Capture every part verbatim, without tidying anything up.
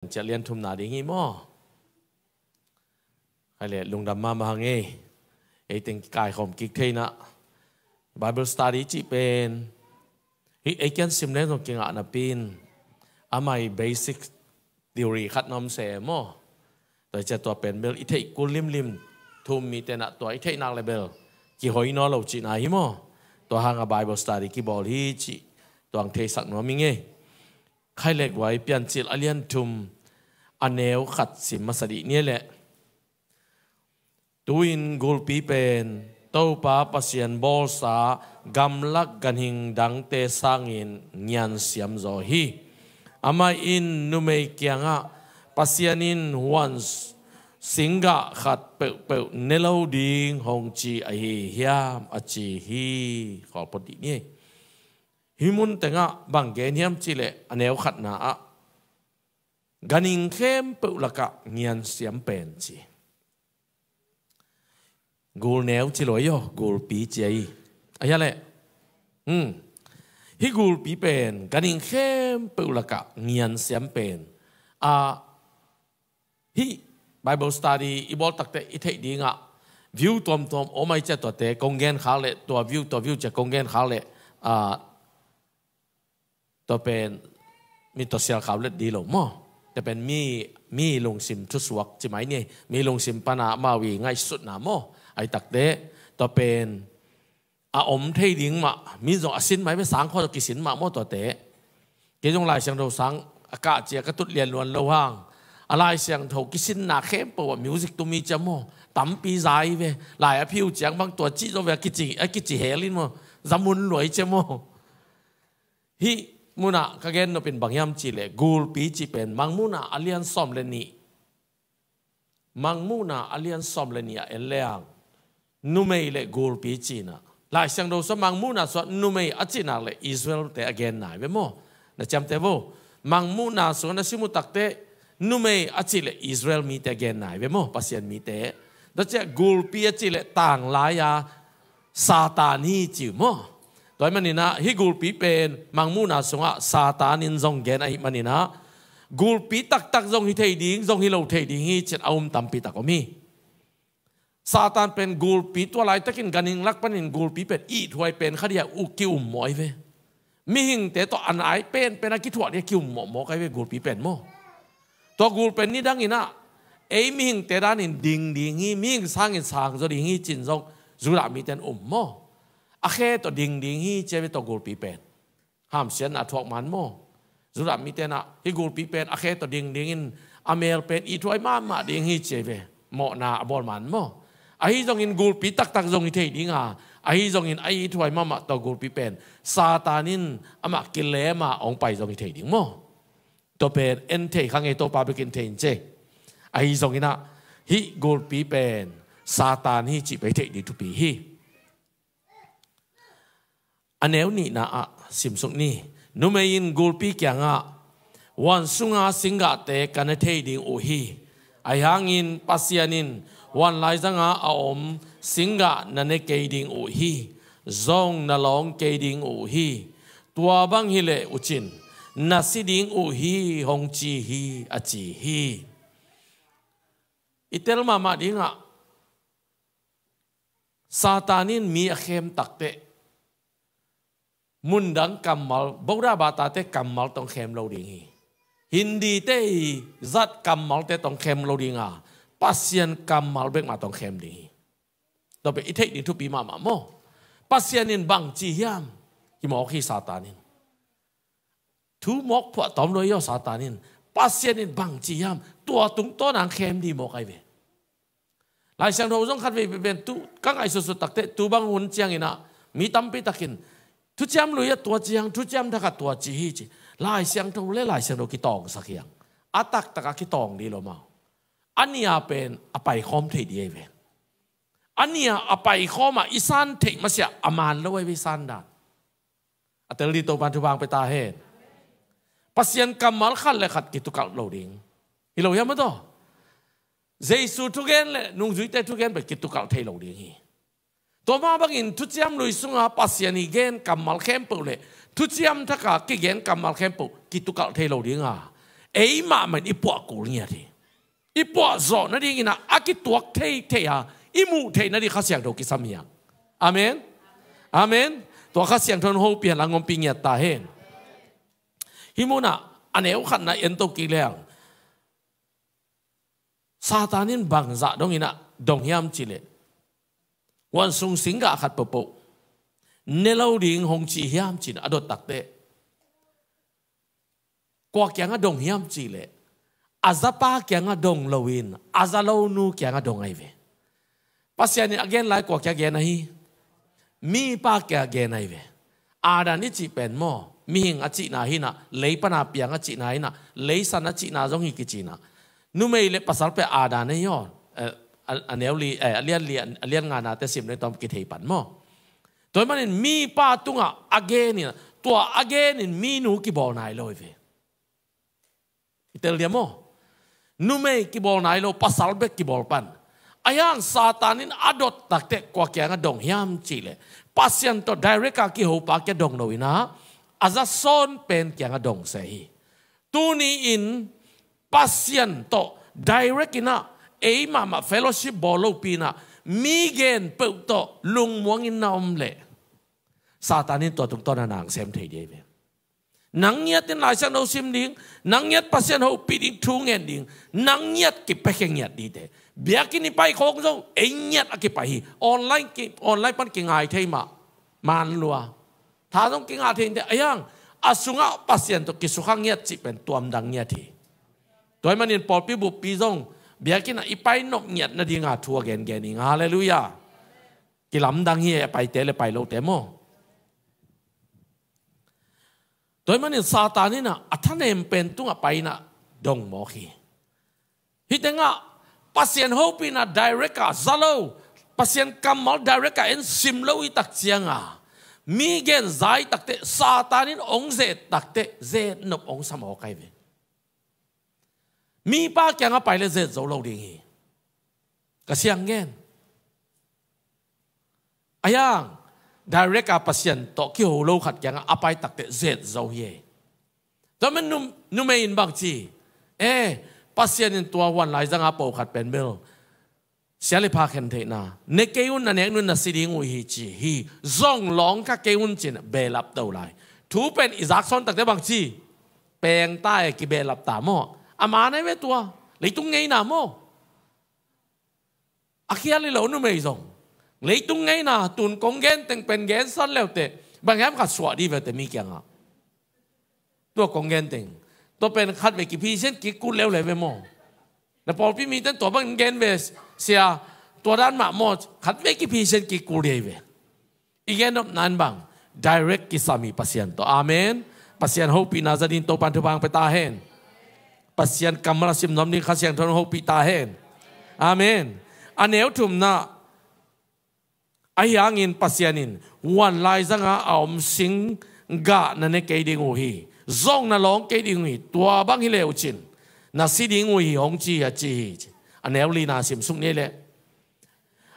Piancil a lian thumna ding hi maw? Khai le lungdam mahmah hang ei. Ei teng kikaikhawm kik thei na. Bible study cih pen hi ei kian sim leng zong kingah napi in, amah i basic theory khat na om se maw? Tua hi ciah tua pen bel i theih kul limlim, thu-um mite na tua i theih nak le bel kihoi nawn lo cihna hi maw? Tua hanga Bible study kibawl hi cih tuang theisak nuam ing ei. Khai le guai, Piancil a lian thum a neu khat sim masa dih ni e leh. Tu-in gulpi pen Topa Pasian bawlsa gamlak ganhing dangte sangin ngiansiam zaw hi. Amah in numei kiangah, Pasian in huan singgah khat peuhpeuh ne lo ding hong ci ahi hiam, a ci hi. Khawlpot dih ni. Hih mun tengah bang gen hiam cih leh a neu khatna ah ganhing khempeuh lakah ngiansiam pen ci. Gulneu ci lo ahi aw, gulpi ci ahi. A hia leh? Hmm. Hih gulpi pen ganhing khempeuh lakah ngiansiam pen. A, hih Bible study i bawl takte i theih dingah view tuamtuam om ahi ciah tuate kong gen khak leh, tua view, tua view ciah kong gen khak leh, a, tua pen mi tawh sial khau let dih lo maw? Tua pen mi, mi lungsim thusuak ci mai ni. Mi lungsim pana amau i ngaihsutna maw? Ahi takte tua pen a om thei ding mah, mi zong a sin mai ve, sang khua zong kisin mah maw tuate. Kei zong Lai Siangtho sang a kah cia ka tut lian luan lo hang, a Lai Siangtho kisinna khempeuh ah music tum hi cia maw? Tampi za hi ve. Lai a phiu ciang bang tua cih zaw ve a kici, a kici hel in maw? Za mun lua hi cia maw? Hih munah ka gen nop in bang hiam cih leh, gulpi cih pen Mangmuhna a lian sawm le nih, Mangmuhna a lian sawm le nih ah en leng, numei le gulpi cihna. Lai Siangtho sungah Mangmuhna sungah numei a cih nak leh Israel-te a gen nai ve maw? Na ciamteh vo. Mangmuhna sungah na sim uh takte numei a cih leh Israel mite a gen nai ve maw? Pasian mite. Tua ciah gulpi a cih leh tanglai-a Satan hi ci uh maw? Tua ahih manin ah hih gulpi pen Mangmuhna sungah Satan in zong gen ahih manin ah, gulpi taktak zong hi thei ding, zong hi lo thei ding hi ci-in a um tampi tak om hi. Satan pen gulpi, tua laitakin ganhing lak panin gulpi pen ithuai pen kha dia uh ki-um mawk ahi ve. Mihingte tawh a nai penpen a kithuah dia ki-um mawkmawk ahi ve gulpi pen maw? Tua gul pen nidangin ah ei mihingte danin ding ding hi, mihing sangin sang zaw ding hi ci-in zong Judah mite in um maw? A khe tawh ding ding hi ci ahi ve tua gulpi pen. Hamsiatna a thuak man maw? Judah mite in ah hih gulpi pen a khe tawh ding dingin a mel pen ithuai mahmah ding hi ci ahi ve. Mawhna a bawl man maw? Ahi zongin gulpi taktak zong hi thei ding a, ahi zongin a ithuai mahmah tua gulpi pen Satan in amah kilem a hong pai zong hi thei ding maw? Tua pen en thei kha ngei, Topa bekin thei in ci. Ahi zongin ah hih gulpi pen Satan hi cih pen hi thei ding thupi hi. A neu nihna ah simsuk ni. Numei in gulpi kiangah, huan sunga singgahte ka ne thei ding uh hi. Ahi hangin Pasian in huan laizanga a om singgah na ne kei ding uh hi. Zong na lawng kei ding uh hi. Tua bang hi leh uh cin na si ding uh hi hong ci hi, a ci hi. I tel mahmah dingah Satan in mi a khem takteh mundang kammal, Buddha batate kammal tawh hong khem lo ding hi. Hindite i zat kammalte tawh hong khem lo ding a, Pasian kammal bek mah tawh hong khem ding hi. Tua pen i theih ding thupi mahmah maw? Pasian in bang ci hiam? Hi mawk hi Satan in. Thu mawk phuah tawm lo hi aw Satan in. Pasian in bang ci hiam? Tua tungtawn a hong khem ding mawk ahi ve. Lai Siangtho zong khat vei pen tu ka ngaihsutsut takteh tu bang hun ciangin ah mi tampi takin Thuciam Lui ah tua ci hiang, Thuciam Thak ah tua ci hi ci. Lai Siangtho le Lai Siangtho kitawngsak hiang. A taktak a kitawng dih lo mau. A nih a pen a paikhawm thei dih ahi ve. A nih a a paikhawm ah i san theih masiah a man lo ahi ve i san dan. A tel dih Topa'n thupha hong pia ta hen. Pasian kammal khat le khat kitukalh lo ding. Hi lo hiam maw taw? Jesu thugen le nungzuite thugen pen kitukalh thei lo ding hi. Tua mah bangin Thuciam Lui sunga Pasian i gen kammal khempeuh le Thuciam Thak a kigen kammal khempeuh kitukalh thei lo ding a, Ei mahmah in i puah kul ngiat hi. I puah zawh nadingin ah a kituak theithei a i muh theih nading Kha Siangtho kisam hi a. Amen. Amen. Tua Kha Siangtho in hopih hen la, hong ompih ngiat ta hen. Hih munah a neu khatna en to kik leng, Satan in bangzah dongin ah dong hiam cih leh, huan sung singgah khat pohpoh ne lo ding hong ci hiam ci-in a dot takteh, kua kiangah dong hiam cih leh, a zapa kiangah dong loin a za lo nu kiangah dong ahi ve. Pasian in a gen lai kua kiangah gen ahi? Mipa kiangah gen ahi ve. Adam i cih pen maw, mihing a cihna hi-in ah, lei pan a piang a cihna hi-in ah, leisan a cihna zong hi kici-in ah, numei le pasal pen Adam ahi aw. Eh, a, a neu li, eh, a lian li, a lian ngana te sim le tawm kithei pan maw. Tua ahih manin mipa tungah a genin, tua a genin minu kibawl nai lo hi ve. I tel diam maw? Numei kibawl nai lo, pasal bek kibawl pan. Ahi hang Satan in a dot takteh kua kiangah dong hiam cih leh, Pasian tawh direct a kihopa kiangah dong loin ah, a za sawn pen kiangah dong se hi. Tuni-in Pasian tawh direct in ah ei mahmah fellowship bawl lopi-in ah, mi gen peuh tawh lungmuangin na om leh, Satan in tua tungtawn a nang sem thei ding hi ve. Nang ngiatin Lai Siangtho sim ding, nang ngiat Pasian hopih ding, thu ngen ding, nang ngiat kipiakhia ngiat dingte. Biakinn i pai khawng zong ei ngiat a kipai hi. Online ki, online pan kingai thei mah, man lua. Tha zong kingah thei inteh, ahi hang a sungah Pasian tawh kisukha ngiat cih pen tuamdang ngiat hi. Tua ahih manin pawlpi buppi zong biakinn ah i pai nop ngiat nadinga thu a gengen ing. Halleluiah. Kilamdang hi, a paite le pai lote maw. Tua ahih manin Satan in ah a thanem pen tungah pai-in ah dong mawk hi. Hih tengah Pasian hopihna direct ah za lo, Pasian kammal direct ah en sim lo i tak ciangah, mi gen zai takteh, Satan in ong zet takteh, zet nop ong sa mawk ahi ve. Mipa kiangah pai le zet zo lo ding hi. Ka siang gen. Ahi hang direct a Pasian tawh kiho lo khat kiangah a pai takteh zet zo hi ei. Tua man num-, numei in bang ci? Eh, Pasian in tua huan laizang a po khat pen bel sia le pha khen theihna ne kei un, na nek nung na si ding uh hi ci hi. Zong lawng kha kei un ci-in belap to lai. Thu pen i zak sawn takteh bang ci? Peng ta e, kibelap ta maw. A man ahi ve tua. Leitung ngeina maw. A khial hi lo numei zong. Leitung ngeina, tun kong gen teng pen gensan leuteh, bang hiam khat suah ding hi ve teh mi kiangah. Tua kong gen teng. Tua pen khatvei kiphisian kik kul leuleu ve maw. Na pawlpi mite in tua bang gen ve sia, tua dan mah maw, khatvei kiphisian kik kul ding hi ve. I gen nopna in bang, direct kisam hi Pasian tawh. Amen. Pasian hopihna za dingin Topa'n thupha hong pia ta hen. Pasian kammal a sim nuam dingin Kha Siangtho in hong hopih ta hen. Amen. A neu thumna, ahi hangin Pasian in, huan laizang a a om singgah na ne kei ding uh hi. Zong na lawng kei ding uh hi. Tua bang hi le uh cin, na si ding uh hi hong ci hi a ci hi. A neu lina sim suk ni leh.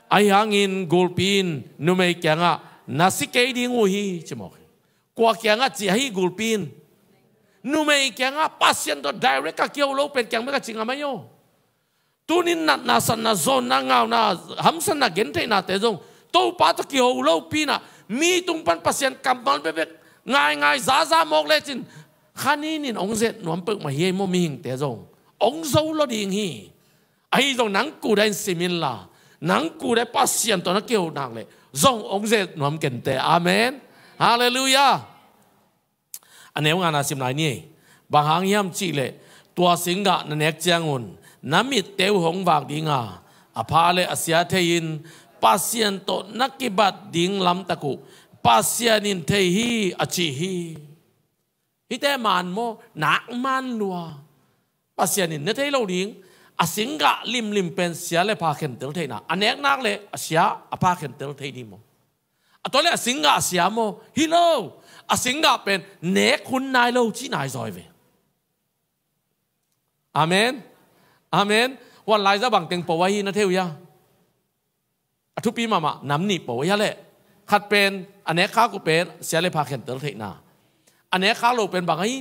Ahi hangin gulpi in numei kiangah, na si kei ding uh hi, ci mawk hi. Kua kiangah ci ahi gulpi in? Numei kiangah. Pasian tawh direct a kiho lo pen kiang bek a ci ngam ahi aw. Tunin natna, satna, zawnna, ngauna, hamsatna, gentheihnate zong Topa tawh kiho lopi-in ah, mi tung pan Pasian kammal bekbek ngaingai zaza mawk lecin, kha ninin ong zet nuam peuhmah hi ei maw, mihingte zong. Ong zo lo ding hi. Ahi zong nang kudai in sim inla, nang kudai Pasian tawh na kiho nak leh zong ong zet nuam kei inteh. Amen. Halleluiah. A neu ngana sim lai ni. Bang hang hiam cih leh, tua singgah na nek ciangun na mitte uh hong vak ding a, a pha le a sia thei-in Pasian tawh na kibat ding lamtak uh Pasian in thei hi, a ci hi. Hihte man maw, nak man lua. Pasian in ne thei lo ding. A singgah limlim pen sia le pha khentel theihna. A nek nak leh a sia a pha khentel thei ding maw? A tua leh a singgah a sia maw? Hi lo. A singgah pen nek hun nai lo cih nai zaw hi ve. Amen. Amen. Huan laizang bang teng po ahi na thei uh hia? A thupi mahmah nam nih po ahi a leh. Khat pen a nek khak uh pen sia le pha khentel theihna. A nek khak lo pen bang ahi?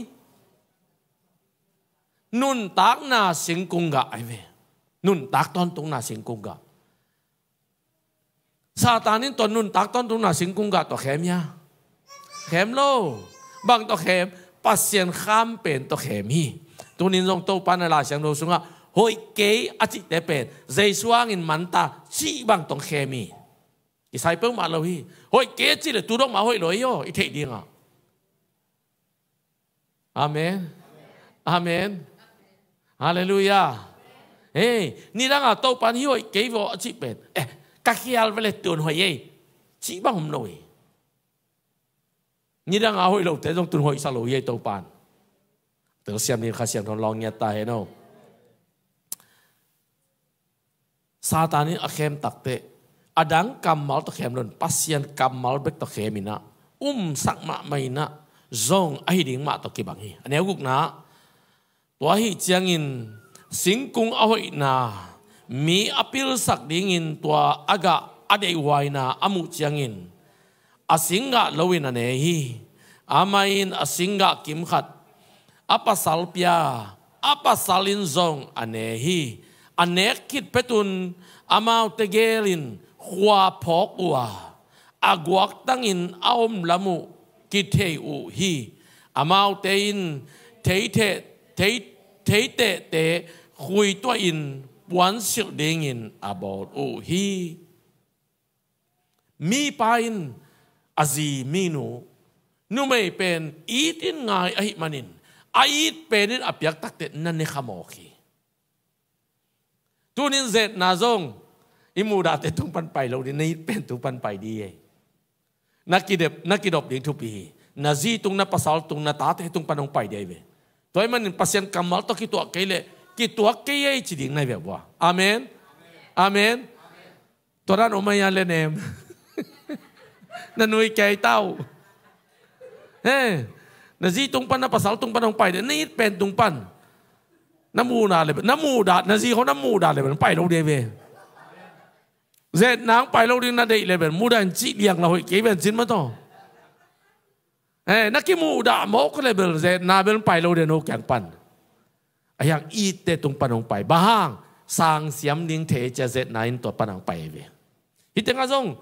Nuntakna singkung gah ahi ve. Nuntak tawntungna singkung gah. Satan in tua nuntak tawntungna singkung gah tawh khem hia? Khem lo. Bang tawh khem? Pasian kham pen tawh khem hi. Tunin zong Topa na Lai Siangtho sungah hoih kei a cihte pen Jesu hangin manta cih bang tawh khem hi. Kisai peuhmah lo hi. Hoih kei a cih le tu dong mah hoih lo hi aw, i theih dingah. Amen. Amen. Halleluiah. Hei, nidanga Topan hi hoih kei vaw a cih pen, eh, ka khial vele tun hoih ei, cih bang om lo hi. Nidanga hoih lote zong tun hoihsak lo hi ei Topan. Telsiam ding Kha Siangtho lawng ngiat ta hen aw. Satan in a khem takteh, a dang kammal tawh khem lo in, Pasian kammal bek tawh khem inah, umsak mahmah inah, zong ahi ding mah tawh kibang hi. A neu gukna, tua ahi ciangin, singkung a hoihna, mi a pilsak dingin tua a gah a deihhuaina a muh ciangin, a singgah loin a ne hi. Amah in a singgah kimkhat a pasal pia, a pasal in zong a ne hi. A nek khit petun amaute gelin khua phawk uh a, a guaktangin a om lam uh kithei uh hi. Amaute in theitheh, thei, theitehte khuituahin puansilh dingin a bawl uh hi. Mipa in a zi minu, numei pen it in ngai ahih manin, a it pen in a piak takteh na ne kha mawk hi. Tunin zetna zong i muhdahte tung pan pai lo ding, na it pen tung pan pai ding hi. Na kidep, na kidop ding thupi hi. Na zi tung, na pasal tung, na tate tung pan hong pai ding hi ve. Tua ahih manin Pasian kammal tawh kituak kei leh, kituak kei ei ci ding na hi ve bua. Amen. Amen. Tua dan om ahi a le nem. Na nui kei tau. He, na zi tung pan, na pasal tung pan hong pai ding, na it pen tung pan. Na muhdah le, na muhdah, na zi khawng na muhdah le, na pai lo ding ve. Zetna hong pai lo ding na deih le, muhdah in cih liang la hoih kei ven cin mah tawh. Eh, na kimuhdah mawk le bel zetna bel pai lo ding no kiang pan. A hiang itte tung pan hong pai. Bang hang, sang siam ding thei cia zetna in tua pan hong pai ve. Hih tengah zong,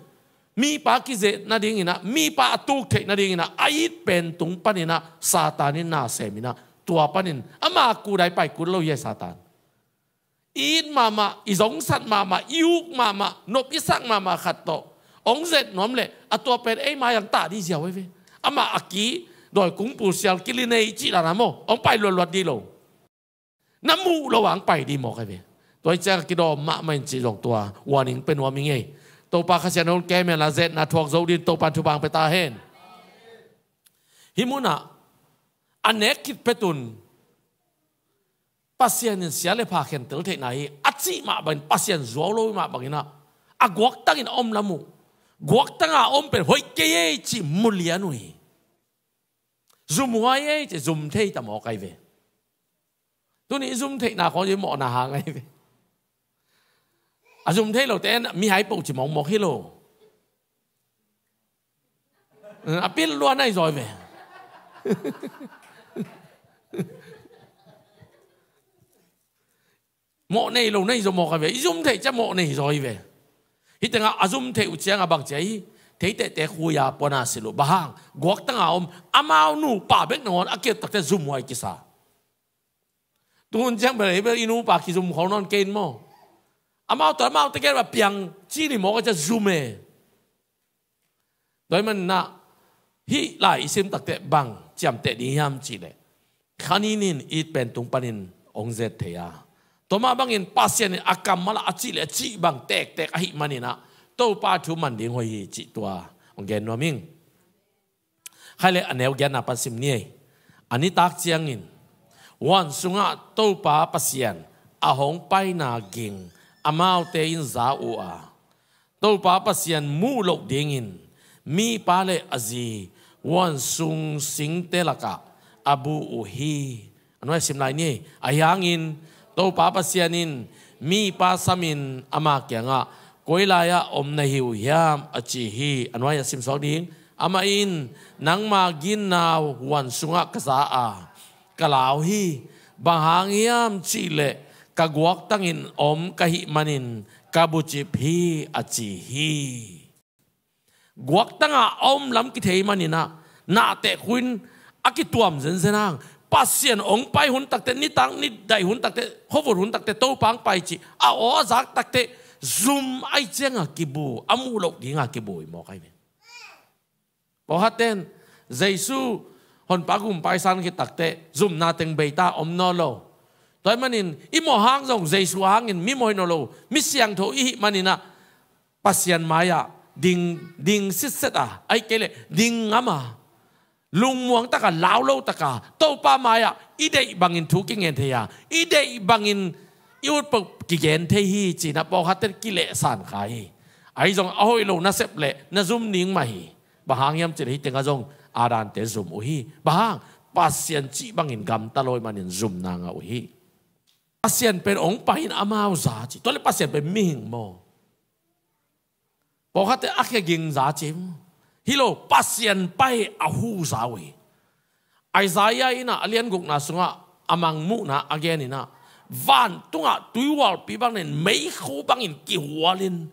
mipa kizet nadingin ah, mipa a tuk theih nadingin ah, a it pen tung panin ah, Satan in na sem in ah, tua panin, ama kudai pai kul lo hi a Satan. I it mahmah, i zongsat mahmah, i uk mahmah, nop i sak mahmah khat tawh hong zet nuam leh, a tua pen ei mai ang tah dih ziau ei ve. Amah a ki, dawi kungpu sial kili nei cih dan a maw, hong pai luatluat dih lo. Na muh lo ang pai dih mawk ei ve. Tua i ciang a kidawm mahmah in cih zong tua warning pe nuam ing ei. Topa Kha Siangtho in kem hen la, zetna thuak zo dih in Topa in thupha hong pia ta hen. Hih munah a nek khit petun Pasian in sia le pha khentel theihna hi a cih mah bangin, Pasian zuau lo mah bangin ah, a guaktangin a om lam uh, guaktanga a om pen hoih kei ei cih mu lian uh hi. Zumhuai ei cih zum thei ta mawk ei ve. Tuni i zum theihna khawng i mawhna hang ei ve. A zum thei lote mihai po cih mawkmawk hi lo. A pil luan ahi zaw hi ve. Mawh nei lo nei zaw mawk a ve. I zum theih ciang mawh nei zaw hi ve. Hih tengah a zum theih uh ciang a bang cia hi. Theitehte khui a puan a silh uh. Bang hang, guaktanga om, amau nupa bek nangawn a kiat takte zumhuai kisa. Tuhun ciang bel ei bel i nupa kizum khol nawn kei in maw. Amau tawh amau tegel a piang ci ni mawk a cia zum e. Tua ahih manin ah hih lai i sim takteh bang ciamteh ding hiam cih leh, kha nin in it pen tung panin hong zet thei a, tua mah bangin Pasian in a kammal ah a cih leh a cih bang tektek ahih manin ah Topa thu man ding hoih hi cih tua hong gen nuam ing. Khai le a neu giatna pan sim ni ei. A nitak ciangin huan sungah Topa Pasian a hong paina ging amaute in za uh a, Topa Pasian muh loh dingin mipa le a zi huan sung singte lakah a bu uh hi. A nuai a sim lai ni. Ahi hangin Topa Pasian in mipa samin ama kiangah, koi lai-ah om na hi uh hiam, a ci hi. A nuai a sim suak ding. Amah in, nangma ginna huan sungah ka za a, ka lau hi. Bang hang hiam cihleh ka guaktangin om ka hih manin ka bucip hi a ci hi. Guaktanga a om lam kithei maninah, nahteh khuin a kituam zenzen hang, Pasian hong pai hun takte, nitak nidaih hun takte, khuavut hun takte, Topa hong pai cih a aw a zak takte, zum ai cianga kibu, a muh loh dinga kibu i mawk ai ve. Pawlkhatten Jesu honpa gum paisan khit takte zumna teng beita om nawn lo. Tua ahih manin i mawh hang zong Jesu hangin mi mawh hi nawn lo, mi siangtho i hih maninah Pasian mai-ah ding, ding sitset a, ahih kei leh ding ngam a, lungmuang taka, lau lo taka, Topa mai-ah i deih bangin thu kingen thei a, i deih bangin i utpeuh kigen thei hi cinah pawlkhatten kilehsan kha hi. Ahi zong a hoih lo nasep leh na zum ning mah hi. Bang hang hiam cihleh hih tengah zong Adamte zum uh hi. Bang hang? Pasian cih bangin gamta lo ahih manin zumna ngah uh hi. Pasian pen hong pai in amau za ci. Tua leh Pasian pen mihing maw? Pawlkhatte a khia ging za ci. Hi lo, Pasian pai a hu za uh hi. Isaiah innah a lian gukna sungah a mangmuhna a geninah, vantungah tuihualpi bangin, meikhu bangin kihualin,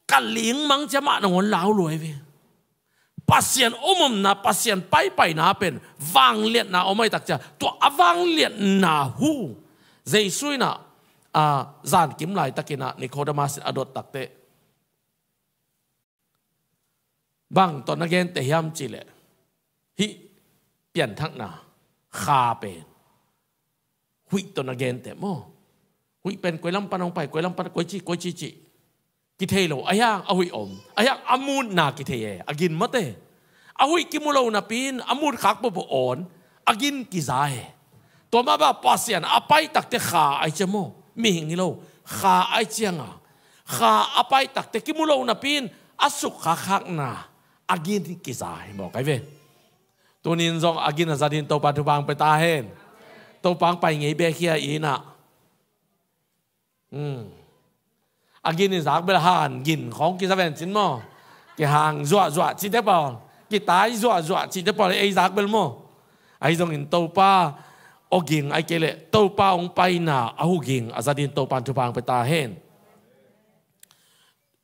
ka lingmang cia mah nangawn lau luai ve. Pasian omomna, Pasian paipaina pen vangliatna om ai tak cia, tua a vangliatna hu Jesu innah, a, zankim laitakinah Nicodemus in a dot takte, bang tawh na genteh hiam cihleh, hih pianthakna kha pen huih tawh na genteh maw? Huih pen koi lam pan hong pai, koi lam pan, koi ci, koi ci ci. Kithei lo, a hiang a huih om, a hiang a mutna kithei e, a gin mate. A huih kimu lo napi-in a mut khak pohpoh awn, a gin kiza e. Tua mah bang Pasian a pai takte kha ai cia maw? Mihing hi lo, kha ai cianga, kha a pai takte kimu lo napi-in a suk khakkhakna, a gin kiza hi mawk ai ve. Tunin zong a gin a za din Topa thupha hong pia ta hen. Topa hong pai ngei bek hi a innah. Hmm. A gin i zak bel han gin khawng kiza ven cin maw? Kihang zuahzuah cihte pawl, kitai zuahzuah cihte pawl ei zak bel maw? Ahi zongin Topa aw ging ahih kei leh Topa hong paina a hu ging a za din Topa thupha hong pia ta hen.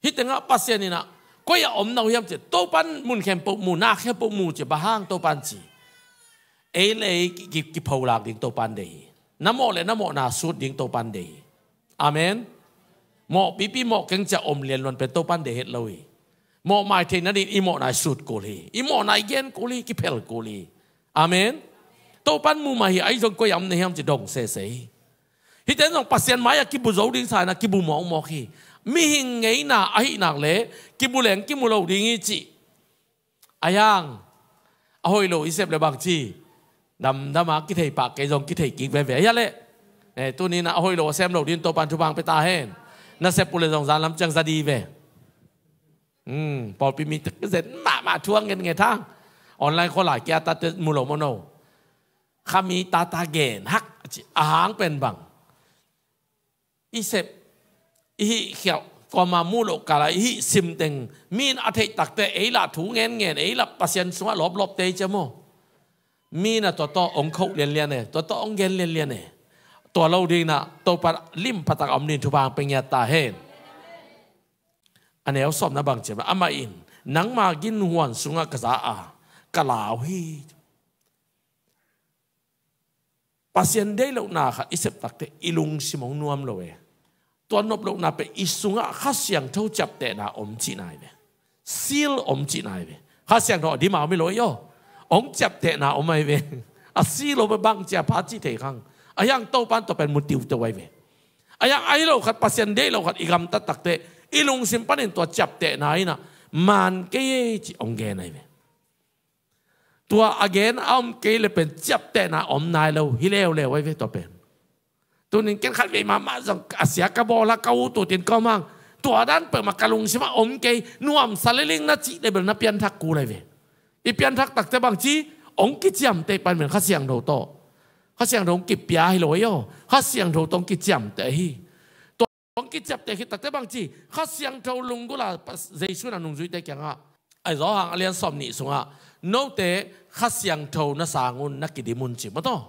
Hih tengah Pasian innah koi a om na uh hiam cih, Topa in mun khempeuh mu, na khempeuh mu cih, bang hang Topa in ci? Ei le ei ki, ki, kipholak ding Topa in deih hi. Na mawh le na mawhna sut ding Topa in deih hi. Amen. Mawhpipi mawh keng cia om lianluan pen Topa in deih het lo hi. Mawh mai theih nading i mawhna i sut kul hi. I mawhna i gen kul hi, kiphel kul hi. Amen. Topa in mu mah hi, ahi zong koi a om na hiam cih dong sese hi. Hihte in zong Pasian mai-ah kibu zo ding sa inah kibu mawkmawk hi. Mihing ngeina ahih nak leh kibu leng kimu lo ding hi cih. A hiang a hoih lo i sep le bangci, damdama kithei pah kei zong kithei kik veve a hia leh. Eh, tuninah a hoih lo a sem lo din Topan thupha hong pia ta hen. Na sep uh le zong zanlam ciang za di ve. Hmm, pawlpi mi tek zen mahmah thu a ngetnget hang. Online khualai kia tate mu lo maw no? Khami tata gen hak a ci, a hang pen bang? I sep, i hih khialh, kuama muh loh kala i hih simteng, mi in a theih takte ei lah thu ngenngen, ei lah Pasian sungah lawplawpte i cia maw? Mi in a tua tawh hong khoh lianlian e, tua tawh hong gen lianlian e. Tua lo dinginah Topa lim phatak a om din thupha hong pia ngiat ta hen. A neu sawmna bang ciam, amah in, nangma ginhuan sungah ka za a, ka lau hi. Pasian deih lohna khat i sep takte i lungsim hong nuam lo e. Tua nop lohna pen i sungah Kha Siangtho ciaptehna om cihna hi ve. Seal om cihna hi ve. Kha Siangtho a dim a om hi lo ei aw. Hong ciaptehna om ahi ve. A seal om a bang cia pha cih thei khang. A hiang Topan tua pen mu tiuteu ahi ve. A hiang ahi lo khat, Pasian deih lo khat i gamtat takte i lungsim panin tua ciaptehna inah man kei ei cih hong gen ahi ve. Tua a gen a om kei le pen ciaptehna om nai lo hi leuleu ahi ve tua pen. Tunin ken khat vei mahmah zong a sia ka bawl a ka ut utin ka om hang. Tua dan peuhmah ka lungsimah om kei, nuamsa leling na cih le bel na pianthak kul ahi ve. I pianthak takte bangci, hong kiciamteh pan men Kha Siangtho tawh. Kha Siangtho hong kipia hi lo ei aw. Kha Siangtho tawh hong kiciamteh hi. Hong kiciapteh khit takte bangci, Kha Siangtho lunggulh a Jesu in a nungzuite kiangah, a Johan a lian sawmnih sungah, note Kha Siangtho na sang un, na kidim un ci maw taw.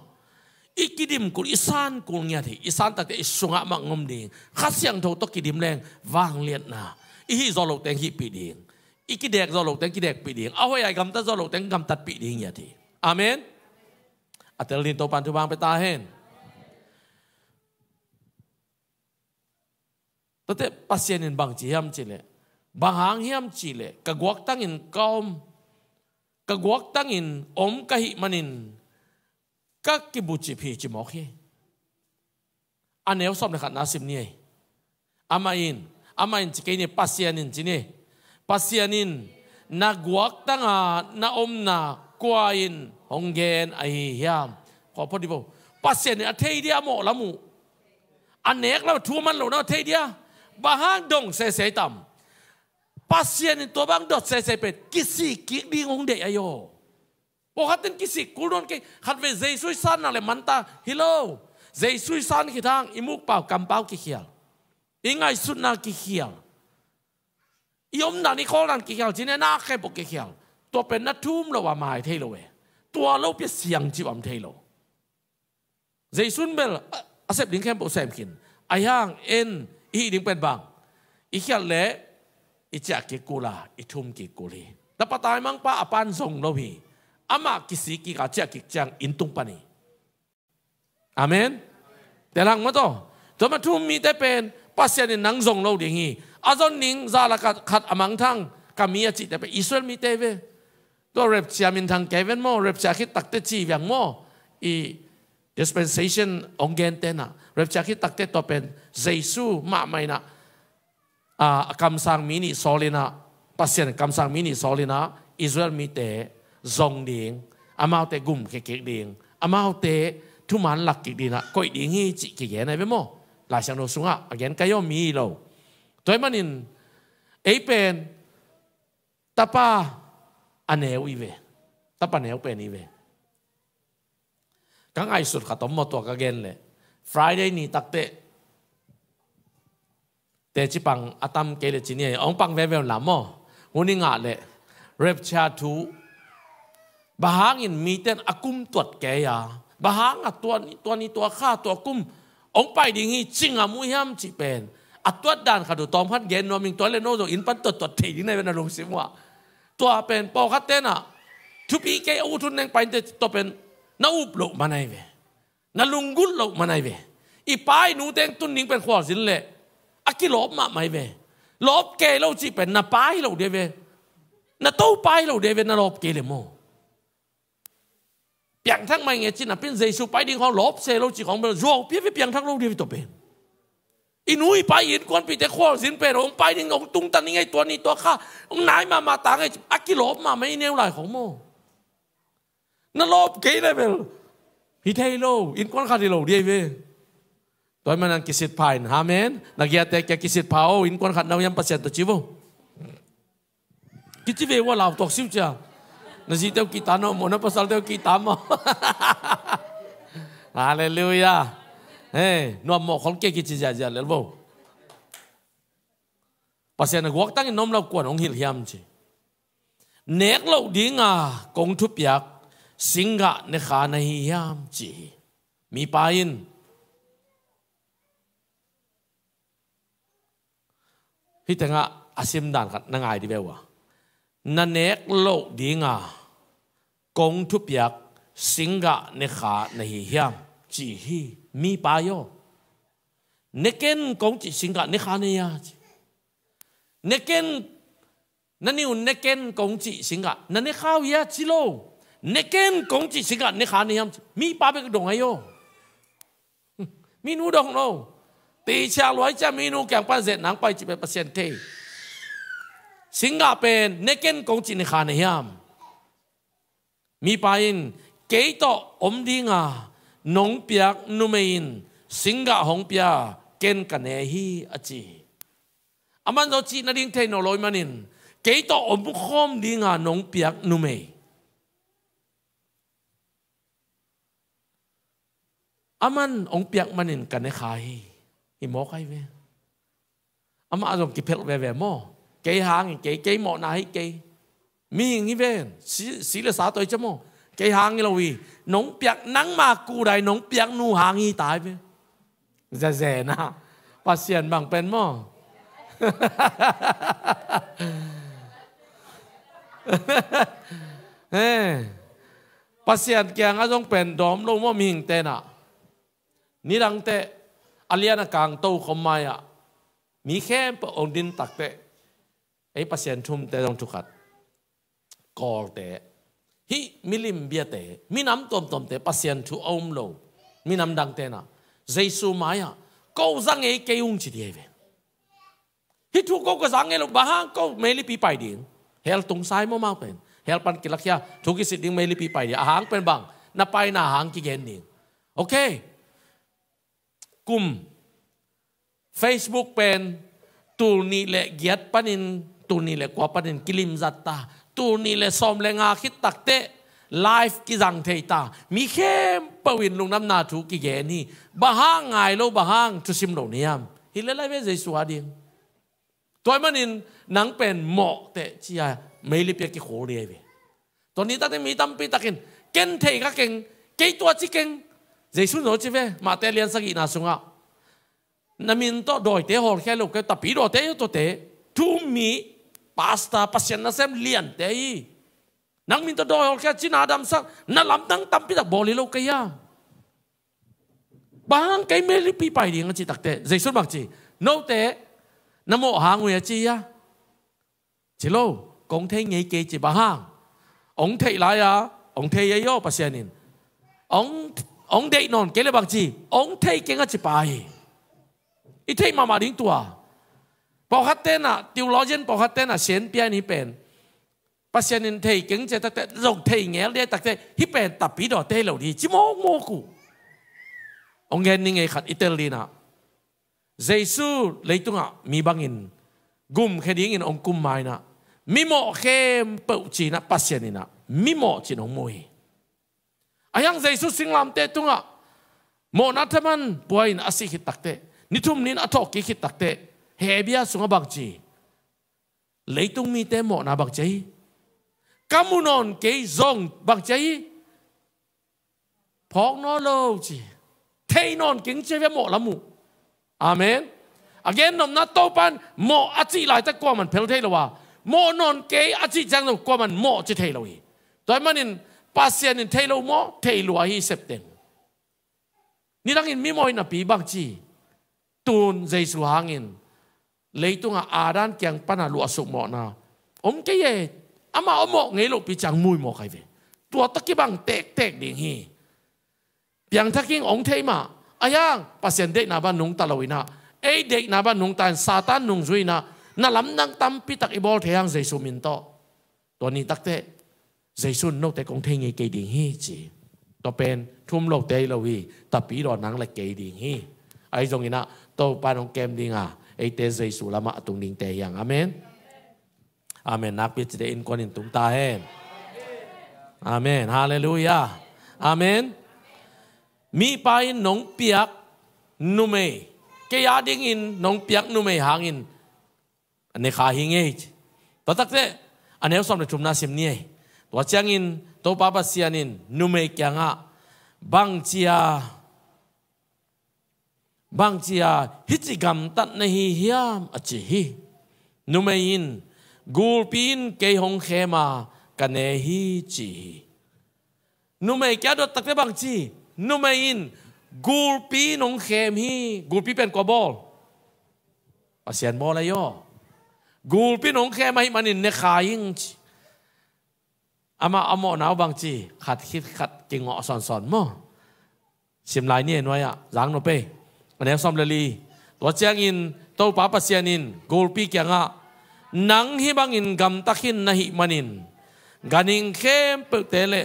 I kidim kul, i san kul ngiat hi. I san takte i sungah mah ngom ding. Kha Siangtho tawh kidim leng vangliatna. I hih zawh loh teng hihpih ding. I kidek zawh loh teng kidekpih ding. A hoih a i gamtat zawh loh teng gamtatpih ding ngiat hi. Amen. A tel ding Topan thupha pia ta hen. Tate Pasian in bang ci hiam cih leh, bang hang hiam cih leh, ka guaktangin ka om, ka guaktangin om ka hih manin ka kibucip hi ci mawk hi. A neu sawm le khatna sim ni ei. Amah in, amah in ci kei ni, Pasian in ci ni. Pasian in na guaktanga na omna kua in hong gen ahi hiam? Khaw phot dih bo. Pasian in a thei dia, a mawh lam uh. A nek lam, thu a man lohna a thei dia. Bang hang dong sese tam? Pasian in tua bang dot sese pen kisik kik ding hong deih ahi aw. Pawlkhat ten kisik kul nawn kei, khatvei Jesu i san nak leh man ta, hi lo. Jesu i san khit hang i mukpau kampau kikhial. I ngaihsutna kikhial. I omdan i khawldan kikhial, cih na khempeuh kikhial. Tua pen na thum lo a mai thei lo e. Tua lo pia siang cih om thei lo. Jesu in bel a, a sep ding khempeuh sem khin. Ahi hang en i hih ding pen bang? I khialh leh i ciah kik kul a, i thum kik kul hi. Tapa taimangpa a pan zong lo hi. Amah kisik kik a ciah kik ciang inn tung pan hi. Amen. Tel hang maw taw. Tua mah thu um mite pen Pasian in nang zong lo ding hi. A zon ding za lak khat a mangthang ka mi a cihte pen Israel mite ve. Tua rapture minthang kei ven maw, rapture khit takte ci viang maw. I dispensation hong gente na. Rapture khit takte tua pen Jesu mahmah in a, a, a kamsang mi nih sawl in a, Pasian kamsang mi nih sawl in a, Israel mite zong ding, amaute gum kik kik ding, amaute thuman lak kik ding a, koih ding hi cih kigen ahi ve maw. Lai Siangtho sungah a gen ka hi aw, mi hi lo. Tua ahih manin ei pen tapa a neu i ve. Tapa neu pen i ve. Ka ngaihsut khat om maw, tua ka gen leh, Friday ni takte teci pang a tam kei leh ci ni ei, hong pang veve un la maw. Hun i ngah leh rapture thu, bang hangin mite in a kum tuat kei a, bang hang a tua ni, tua ni, tua kha, tua kum hong pai ding hi ci ngam uh hiam cih pen a tuat dan khat uh tawm khat gen nuam ing. Tua leh no zong inn pan tuattuat thei ding na hi ve, na lungsim uh ah. Tua pen pawlkhat ten a thupi kei a, ut hun neng pai inte, tua pen na up loh man ahi ve. Na lunggulh loh man ahi ve. I pa i nu teng tun ding pen khualzin leh a kilawp mahmah ahi ve. Lawp kei lo cih pen na pa hi lo ding ahi ve. Na topa hi lo ding ahi ve, na lawp kei leh maw. Piangthak mai nge ci napi in Jesu pai ding khawng lawp se lo cih khawng bel zuau pia ve, piangthak lo ding ahi ve tua pen. I nu i pa i innkuanpihte khualzin pen hong pai ding, hong tungtan ding ahi, tua ni tua kha hong nai mahmah ta nge ci, a kilawp mahmah i neu lai khawng maw. Na lawp kei leh bel hi thei lo, innkuan khat hi lo ding ahi ve. Tua ahih manin kisit pha in, amen. Na giate kia kisit pha o, innkuan khat na uh hiam Pasian tawh ci vo. Kici ve ua, lau tuak siu cia. Na zite uh kihta na maw, na pasalte uh kihta maw. Halleluiah. Hei, nuam mawh khol kei kici ziahziah lel vo. Pasian a guaktangin na om lo kuan hong hilh hiam ci. Nek loh dinga kong thupiak singgah nekha na hi hiam ci hi. Mipa in hih tengah a simdan khat na ngai dih ve ua. Na nek loh dinga kong thupiak singgah nekha na hi hiam ci hi. Mipa aw. Ne ken kong cih singgah nekha na hi a ci. Ne ken, na nih un ne ken kong cih singgah na nekha uh hi a ci lo. Ne ken kong cih singgah nekha na hi hiam ci. Mipa bek dong ahi aw. Minu dong lo. Tei ciang luai ciang minu kiang pan zet nang pai cih pen Pasian thei. Singgah pen ne ken kong cih nekha na hiam. Mipa in kei tawh om dinga nong piak numei in singgah hong pia, ken ka ne hi a ci hi. Aman zaw cih nading thei nawn lo ahih manin kei tawh om khawm dinga nong piak numei. Aman hong piak manin ka ne kha hi. Hi mawk ahi ve. Amah zong kiphelh veve maw. Kei hangin kei, kei mawhna hi kei. Mihing hi ven, si, si le sa tawh hi cia maw. Kei hang hi lo hi. Nong piak nangma kudai nong piak nu hang hi tai ve. Zezena. Pasian bang pen maw? Eh. Pasian kiangah zong pen dawm lo maw mihing tenah. Nidangte a lian a kang to khom mai-ah mi khempeuh ong din takteh ei Pasian thumte zong thukhat. Kawlte, hih milim biate, minam tuamtuamte Pasian thu a um lo minam dang tenah Jesu mai-ah ko za ngei kei ung ci dih hi ve. Hih thu ko ka za ngei lo, bang hang ko meilipi pai ding? Hell tung sai maw mau pen? Hell pan kilakhia thu kisit ding meilipi pai ding? A hang pen bang? Na paina hang kigen ding. Ok. Kum Facebook pen tul nih le giat panin, tul nih le kua panin kilimzat ta. Tul nih le sawm le nga khit takteh live kizang thei ta. Mi khempeuh in lungdamna thu kigen hi. Bang hang ngai lo, bang hang thusim lo niam? Hi le lai ve Jesu a ding. Tua ahih manin nang pen mawh teh ci-a meilipi ah kikhul dih hi ve. Tua ni takteh mi tampi takin ken thei kha keng, kei tua ci keng. Jesu in zo ci ve, Mate lian sagihna sungah, na min tawh dawite hawlkhia lo kei, tapi dawte hi tuate, thu-um mi, pastor, Pasian nasem liante hi. Nang min tawh dawi hawlkhia, cina damsak, na lamdang tampi tak bawl hi lo kei a. Bang hang kei meilipi pai ding a cih takteh Jesu in bang ci? Note na mawh hang uh hi a ci hi a. Ci lo, kong thei ngei kei ci. Bang hang? Ong theih lai-a ong thei ei aw Pasian in. Ong, ong deih nawn kei le bang ci? Ong thei keng a ci pai. I theih mahmah ding tua. Pawlkhat tenah, theologian pawlkhat tenah sianpi-in hih pen Pasian in thei keng ci a takteh, zong thei ngel dih a takteh, hih pen tapi dawte hi lo dih ci mawkmawk uh. Ong gen ni ngei khat i tel dinah, Jesu leitungah mi bangin gumkhia dingin ong kum ma-inah, mimawh khempeuh cinah Pasian inah mimawh cin ong mu hi. A hiang Jesu singlamteh tungah mawhna thaman pua-in a sih khit takteh, ni thum ni-in a thawhkik khit takteh, Hebru sungah bang ci? Leitung mite mawhna bang ci ahi? Ka mu nawn kei zong bang ci ahi? Phawk nawn lo ci. Thei nawn keng ci ve, mawh lam uh. Amen. A gennopna Topa in mawh a cih laitak kuaman phel thei lo a, mawh nawn kei a cih ciang zong kuaman mawh ci thei lo hi. Tua ahih manin Pasian in thei lo maw, thei lua hi septeng. Nidangin mimawh in napi bang ci? Tun Jesu hangin leitungah Adam kiang pana luahsuk mawhna om kei e. Amah a mawh ngei lohpi ciang muimawh kha hi ve. Tua tawh kibang tektek ding hi. Piangthak ing, ong thei mah. A hiang Pasian deihna bang nungta lo inah, ei deihna bang nungta in Satan nungzui inah, na lamdang tampi tak i bawl thei hiang Jesu min tawh. Tua ni takteh Jesu in note kong thei ngei kei ding hi ci. Tua pen thu-um lote hi lo hi, tapi daw nang le kei ding hi. Ahi zong inah Topa in ong kem ding a, eite Jesu lamah a tung dingte hi hang. Amen. Amen. Nakpi cite innkuan in tung ta hen. Amen. Halleluiah. Amen. Mipa in nong piak numei, kei a dingin nong piak numei hangin ne kha hi ing ei. Tua takteh a neu sawm le thumna sim ni ei. Tua ciangin Topa Pasian in numei kiangah bang ci-a, bang ci-a hih ci gamtat na hi hiam a ci hi. Numei in, gulpi in kei hong khem a ka ne hi ci hi. Numei kia dot takteh bang ci? Numei in gulpi in hong khem hi. Gulpi pen kua bawl? Pasian bawl ahi aw. Gulpi in hong khem ahih manin ne kha ing ci. Amah a mawhna uh bang ci? Khat khit khat kingawh sawnsawn maw? Sim lai ni e, nuai-ah zang nop ei. A neu sawm le li. Tua ciangin Topa Pasian in gulpi kiangah, nang hih bangin gamta khin na hih manin, ganhing khempeuhte le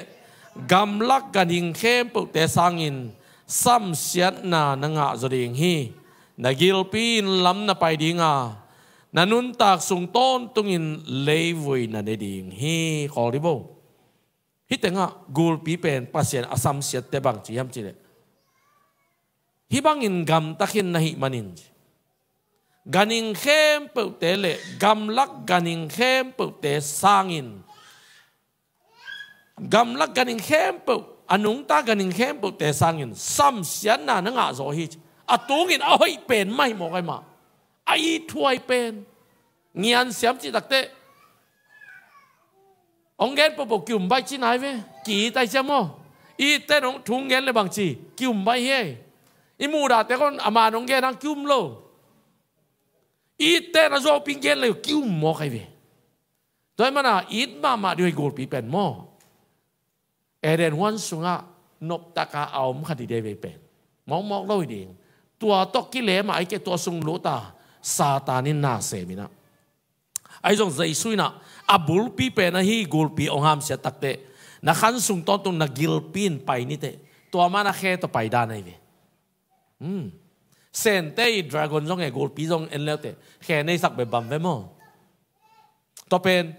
gamlak ganhing khempeuhte sangin samsiatna na ngah zaw ding hi. Na gilpi in lam na pai ding a, na nuntak sung tawntungin leivui na ne ding hi. Khawl dih bo. Hih tengah gulpi pen Pasian a samsiatte bang ci hiam cih leh, hih bangin gamta khin na hih manin, ganhing khempeuhte le gamlak ganhing khempeuhte sangin Gamlak ganhing khempeuh, a nungta ganhing khempeuhte sangin samsiatna na ngah zaw hi ci. A tungin a hoih pen mah hi mawk ahi mah. A ithuai pen. Ngian siam cih takteh hong gen pohpoh ki-um baih ci nai ve. Ki-it ahi cia maw? Itte nong thu hong gen le bang ci, ki-um baih hi ei. I muhdahte khong ama nong gen hang ki-um lo. Itte na zuaupi gen le ki-um mawk ahi ve. Tua ahih mana it mahmah dih hi gulpi pen maw? Eden huan sungah noptaka a om kha dih dei vei pen. Mawkmawk lo hi ding. Tua tawh kilem a, ahih kei leh tua sung lut a, Satan in na sem in ah. Ahi zong Jesu in ah a bulpi pen ahi gulpi hong hamsiat takteh, na khan sung tawntung na gilpi in pai ni teh. Tua mah na khe tawh pai dan ahi ve. Hmm. Sente i dragon zong e, gulpi zong en leuteh khe nei sak beh bang ve maw? Tua pen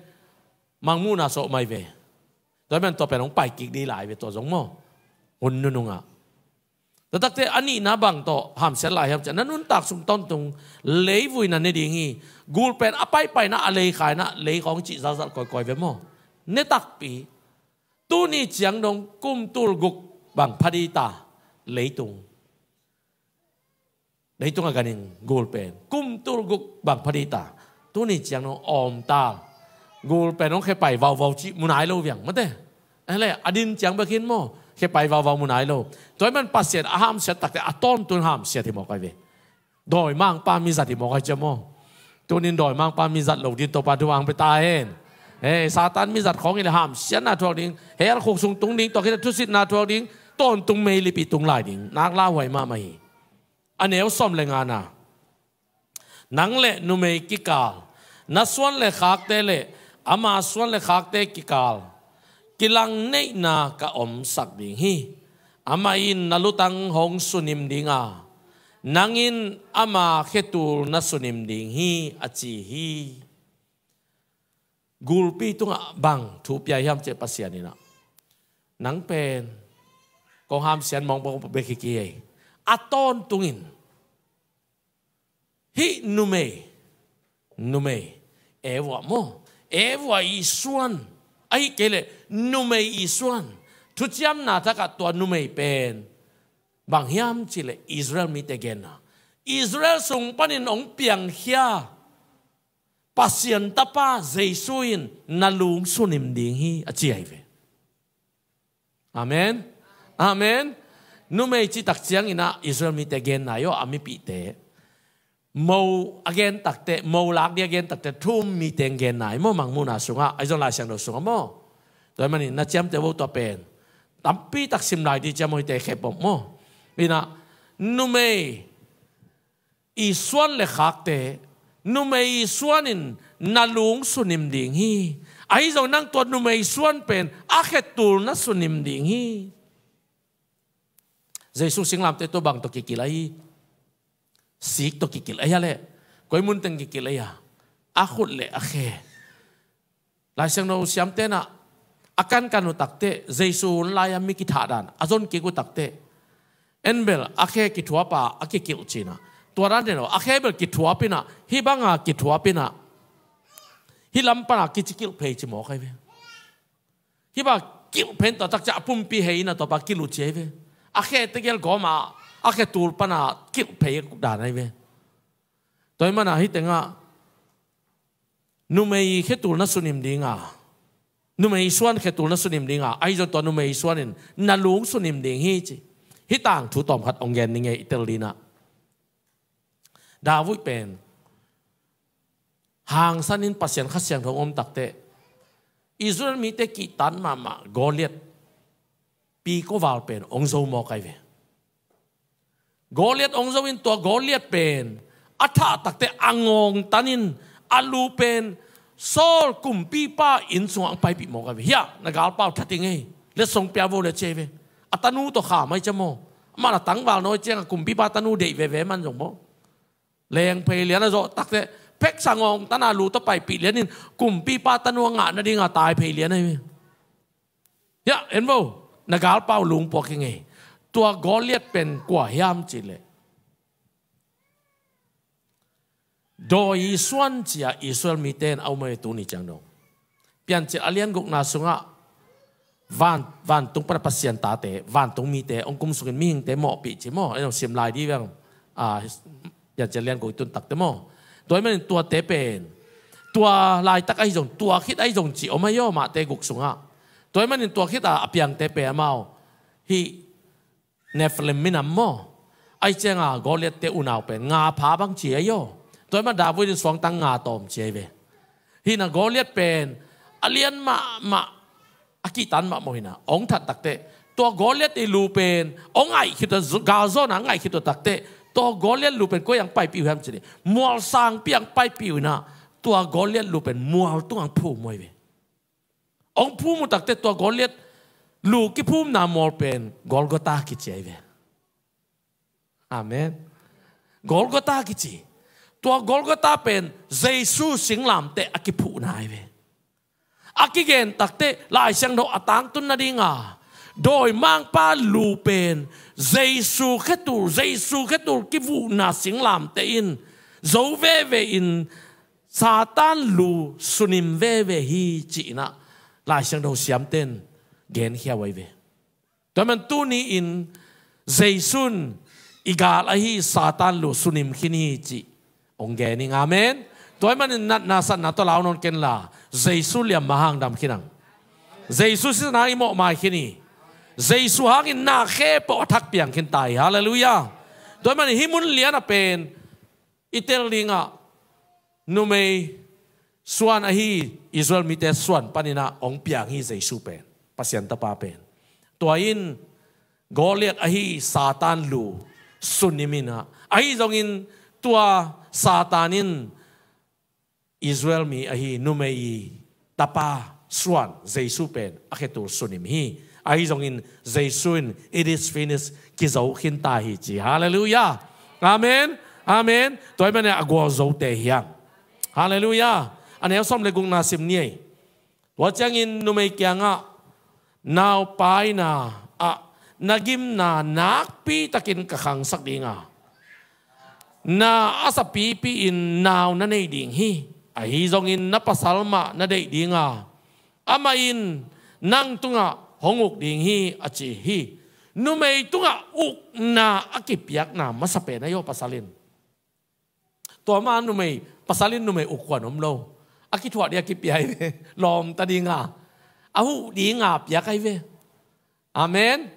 mangmuhna sawh mai ve. Tua pen, tua pen hong pai kik dih lai ve tua zong maw? Hun nunung ah. Tua takteh a nihna bang tawh hamsiat lai hiam cih leh, na nuntak sung tawntung leivui na ne ding hi. Gul pen a paipaina, a leikhaina, lei khawng cih zalzal kawikawi ve maw? Ne takpi. Tuni ciang dong kum tul guk bang pha dih ta leitung. Leitung a ganhing gul pen kum tul guk bang pha dih ta. Tuni ciang dong awm ta. Gul pen hong khe pai vauvau cih mu nai lo viang mate. Ahi leh a din ciang bek hi maw, khe pai vauvau mu nai lo. Tua ahih man Pasian a hamsiat takteh a tawntung hamsiat hi mawk ahi ve. Dawimangpa mizat hi mawk ahi cia maw? Tunin dawimangpa mizat lo ding Topa thu hong pia ta hen. Hei, Satan mizat khawng hi leh hamsiatna thuak ding, hell khuk sung tung ding, tua khit leh thusitna thuak ding, tawntung meilip i tung lai ding. Nak lauhuai mahmah hi. A neu sawm le ngana. Nang le numei kikal, na suan le khakte le ama suan le khakte kikal kilang neihna ka omsak ding hi. Amah in na lutang hong sunim ding a, nang in ama khetul na sunim ding hi, a ci hi. Gulpi tungah bang thu pia hiam cih leh Pasian in ah, nang pen kong hamsiat mawkmawk bek hi kei. A tawntungin hih numei, numei, Eva maw? Eva i suan, ahih kei leh numei i suan. Thuciamna thak ah tua numei pen bang hiam cih leh Israel mite genna, Israel sung panin hong piangkhia Pasian Tapa Jesu in na lung sunim ding hi, a ci ahi ve. Amen. Amen. Numei cih tak ciangin ah Israel mite genna hi aw, a mipihte. Mo a gen takteh, mo lak ding a gen takteh thu-um mite genna hi maw, Mangmuhna sungah, ahi zong Lai Siangtho sungah maw? Tua ahih manin na ciamteh vo tua pen. Tampi tak sim lai ding cia maw, hihte khep om maw? Hi in ah, numei i suan le khakte, numei i suan in na lung sunim ding hi. Ahi zong nang tua numei suan pen a khetul na sunim ding hi. Jesu singlamteh tawh bang tawh kikilh ahi? Sik tawh kikilh ahi a leh, koi mun teng kikilh ahi a? A khut le a khe. Lai Siangtho siamte in ah a kankan uh takteh, Jesu hun lai-a mi kithah dan a zon kik uh takteh, en bel a khe kithuap a, a kikilh ci in ah. Tua dan teng aw, a khe bel kithuap in ah, hih banga kithuap in ah, hih lam pana kici kilh phei ci mawk ahi ve. Hih bang kilh phei in tua tak ciang a pumpi hei in ah tua pa kilh uh ci ahi ve. A khe tegel gawm a, a khetul pana kilh phei dan ahi ve. Tua ahih mana hih tengah numei khetul na sunim ding a, numei suan khetul na sunim ding a, ahi zong tua numei suan in na lung sunim ding hi ci. Hih tangthu tawmkhat hong gen ning ei, i tel ding in ah. David pen hangsan in Pasian Kha Siangtho hong om takteh, Israel mite kihtan mahmah Goliath pikoval pen hong zo mawk ahi ve. Goliath hong zo in tua Goliath pen a thah takteh a ngawngtan in a lu pen Saul kumpipa inn sungah hong paipih mawk ahi ve. Hiah, na galpau that ing ei, letsong pia vo le ci ahi ve. A tanu tawh kham ahi cia maw? Amah na tangval nawi ciangah kumpipa tanu deih veve man zong maw? Leng phei lian a zawh takteh, pheksa ngawngtan a lu tawh paipih lian in kumpipa tanu a ngah nadinga tai phei lian ahi ve. Hiah, en vo, na galpau lungpuak ing ei. Tua Goliath pen kua hiam cih leh, dawi i suan ci-a Israel mite in a um ahi ve tuni ciang dong. Piancil a lian gukna sungah van, vantung pana Pasian tate, vantung mite hong kum sungin mihingte mawhpih ci maw, ei zong sim lai di veng. Ah, Piancil lian guk i tun takte maw. Tua ahih manin tuate pen, tua laitak ahi zong, tua khit ahi zong ci om ahi aw, Mate guk sungah. Tua ahih manin tua khit a, a piangte pen amau hih Nephilim minam maw. Ahih cianga Goliath te unau pen nga pha bang ci ahi aw. Tua ahih man David in suangtang nga tawm ci ahi ve. Hih na Goliath pen a lian mahmah, a kihtan mahmah uh hi na, hong that takteh, tua Goliath i lu pen hong ngaih khit uh, galzawna ngaih khit uh takteh, tua Goliath lu pen koi ang paipih uh hiam ci ni, mual sangpi ang paipih uh hi na, tua Goliath lu pen mual tung ang phum uh ahi ve. Hong phum uh takteh tua Goliath lu kiphumna mual pen Golgotha kici ahi ve. Amen. Golgotha kici. Tua Golgotha pen Jesu singlamteh a kiphuhna ahi ve. A kigen takteh Lai Siangtho a tangtun nadinga, dawimangpa lu pen Jesu khetul, Jesu khetul kivuhna singlamteh in zo veve in Satan lu sunim veve hi ci-in ah Lai Siangtho siamten genkhia uh ahi ve. Tua ahih man tuni-in Jesu in i gal ahi Satan lu sunim khin hi cih hong gen ing. Amen. Tua ahih manin natna satna tawh lau nawn kenla, Jesu liam mah hang dam khin ang. Jesu sisan hang i mawhmai khin hi. Jesu hangin na khempeuh a thak piang khin ta hi. Halleluiah. Tua ahih manin hih mun lian a pen i tel dingah numei suan ahi Israel mite suan panin ah hong piang hi Jesu pen, Pasian Tapa pen. Tua in Goliath ahi Satan lu sunim in ah, ahi zongin tua Satan in Israel mi ahi numei tapa suan Jesu pen a khetul sunim hi. Ahi zongin Jesu in "It is finished," kizo khin ta hi ci. Halleluiah. Amen. Amen. Tua ahih manin a gualzote hi hang. Halleluiah. A neu sawm le gukna sim ni ei. Tua ciangin numei kiangah, "Naupaina ah na gimna nakpitakin ka khangsak dinga, na a sapipi-in nau na nei ding hi. Ahi zongin na pasal mah na deih dinga, amah in nang tungah hong uk ding hi," a ci hi. Numei tungah ukna a kipiakna masa pen ahi aw, pasal in. Tua ma numei, pasal in numei uk khuan om lo. A kithuah ding a kipia hi ve. Lawmta dinga, a huh dinga piak ahi ve. Amen.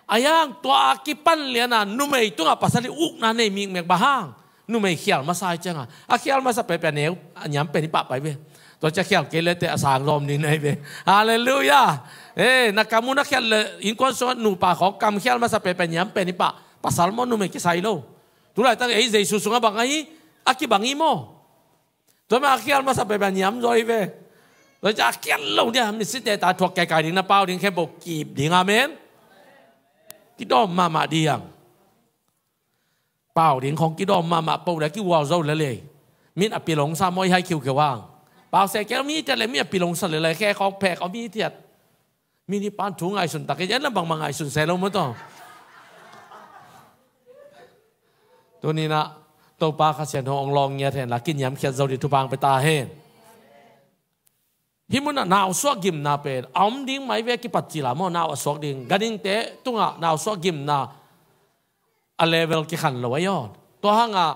Ahi hang tua a kipan liana numei tungah pasal in ukna nei mikmek, bang hang? Numei khial masa hi cianga, a khial masa pehpeh a neu a niam pen hi pahpah hi ve. Tua ciang khial kei lete a sang zawm ding na hi ve. Halleluiah. Eh, na kam uh na khial le innkuan sungah nupa khawng kam khial masa pehpeh a niam pen hi pah. Pasal maw numei kisai lo. Tulaitak ei Jesu sungah bang ahi, a kibang hi maw? Tua mah a khial masa pehpeh a niam zaw hi ve. Tua ciang a khial lo dia, misite ta thuak kaikai ding, na pau ding khempeuh kip ding. Amen. Kidawm mahmah ding. Pau ding khawng kidawm mahmah po dia, kiual zo lel ei. Min a pilong sa maw, i hai khiukheu hang. Pau se keu mi thiat le, mi a pilong sa lel ei, khe khawng phek a mi thiat. Mi nih pan thu ngaihsun tak hi, en la bangmah ngaihsun se lo maw taw. Tuni-in ah Topa Kha Siangtho hong lawng ngiat hen la, kiniamkhiat zo ding thupha hong pia ta hen. Hih munah nau suak gimna pen a om ding mah hi ve, kipat cil a maw, nau a suak ding. Ganhingte tungah nau suak gimna a level kikhan lo ahi aw. Tua hangah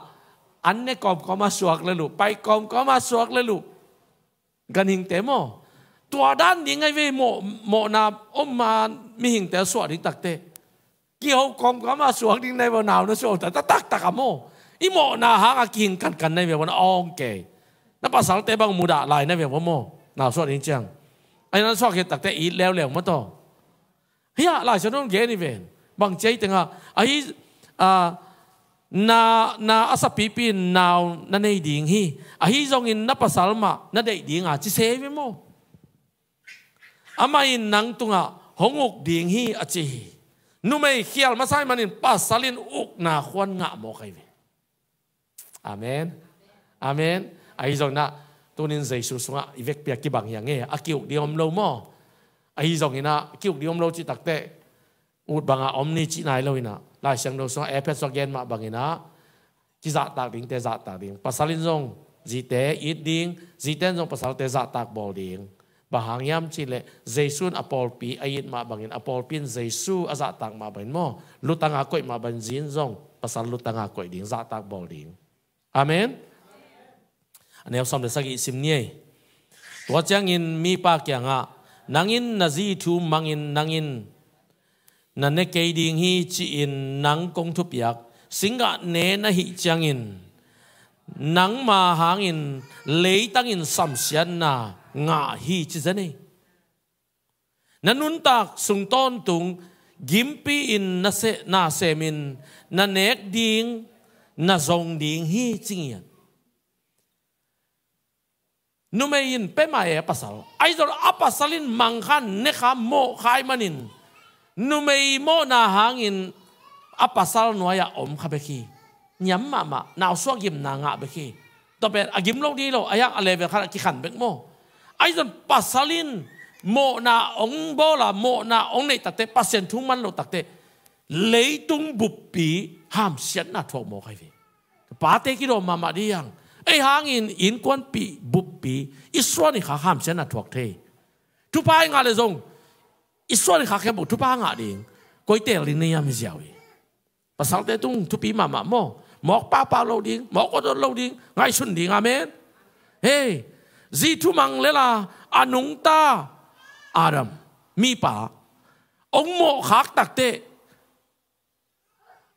an ne kawmkawm a suak lel uh, pai kawmkawm a suak lel uh. Ganhingte maw, tua dan ding ahi ve, mawh, mawhna om ma mihingte a suah ding takteh, kiho kawmkawm a suak ding na hi ve, nau na suah uh taktak a maw. I mawhna hangah kihing kankan na hi ve, wan a awng kei. Na pasalte bang mudah lai na hi ve maw, nau suah ding ciang. Ahi na suak khit takteh it leuleu maw taw. Hiah Lai Siangtho hong gen hi ven. Bang ci a hi tengah, ahi, a, na, na a sapipi in nau na nei ding hi. Ahi zongin na pasal mah na deih dinga ci se hi ve maw. Amah in nang tungah hong uk ding hi a ci hi. Numei khial masa ahih manin pasal in ukna khuan ngah mawk ahi ve. Amen. Amen. Ahi zongin ah, tunin Jesu sungah i vekpi a kibang hi hang e, a ki-uk ding om lo maw. Ahi zongin ah, ki-uk ding om lo cih takteh, ut bangah om ni cih nai lo in ah, Lai Siangtho sungah Efesa sungah gen mah bangin ah, kizahtak dingte zahtak ding. Pasal in zong zite it ding, zite in zong pasalte zahtak bawl ding. Bang hang hiam cihleh Jesu in a pawlpi a it mah bangin, a pawlpi in Jesu a zahtak mah bangin maw, lutang a koih mah bangin, zi in zong pasal lutang a koih ding, zahtak bawl ding. Amen. A neu sawm le sagih sim ni ei. Tua ciangin mipa kiangah, nang in na zi thu mangin, nang in na ne kei ding hi, ci-in nang kong thupiak singgah ne na hih ciangin, nangma hangin leitangin samsiatna ngah hi, ci zen ei. Na nuntak sung tawntung gimpi-in na se-, na semin, na nek ding, na zong ding hi, ci ngiat. Numei in pia mah e a pasal. Ahi zong a pasal in mang kha, ne kha, mawh kha ahih manin, numei mawhna hangin a pasal nuai-ah om kha bek hi. Niam mahmah, nausuak gimna ngah bek hi. Tua pen a gim lo ding lo, a hiang a level khat a kikhan bek maw. Ahi zong pasal in mawhna hong bawl a, mawhna hong neih takteh, Pasian thu man loh takteh, leitung buppi hamsiatna thuak mawk ahi ve. Pate kidawm mahmah ding hi hang. Ei hangin innkuanpih buppi i suan i khak hamsiatna thuak thei. Thupha i ngah leh zong i suan i khak khempeuh thupha ngah ding. Koi teel ding na hiam hi ziau hi. Pasalte tung thupi mahmah maw. Mawk pakpak lo ding, mawk otot lo ding, ngaihsun ding. Amen. Hei, zi thu mang lel a, a nungta Adam, mipa, hong mawh khak takteh,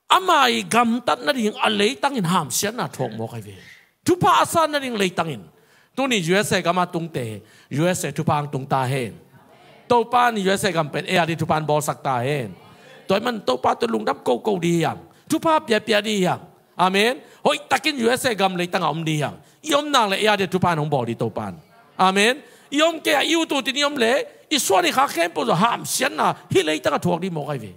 ama i gamtat nading a leitangin hamsiatna thuak mawk ahi ve. Thupha a san nading leitangin. Tuni U S A gam a tungte, U S A thupha hong tung ta hen. Topa in U S A gam pen ei a ding thupha hong bawlsak ta hen. Tua ahih man Topa tawh lungdam koko ding hi hang. Thupha piapia ding hi hang. Amen. Hoihtakin U S A gam leitang a om ding hi hang. I om nak leh ei a ding thupha hong bawl ding Topa in. Amen. I om kei a, i ut utin i om leh, i suan i khak khempeuh zong hamsiatna hih leitang a thuak ding mawk ahi ve.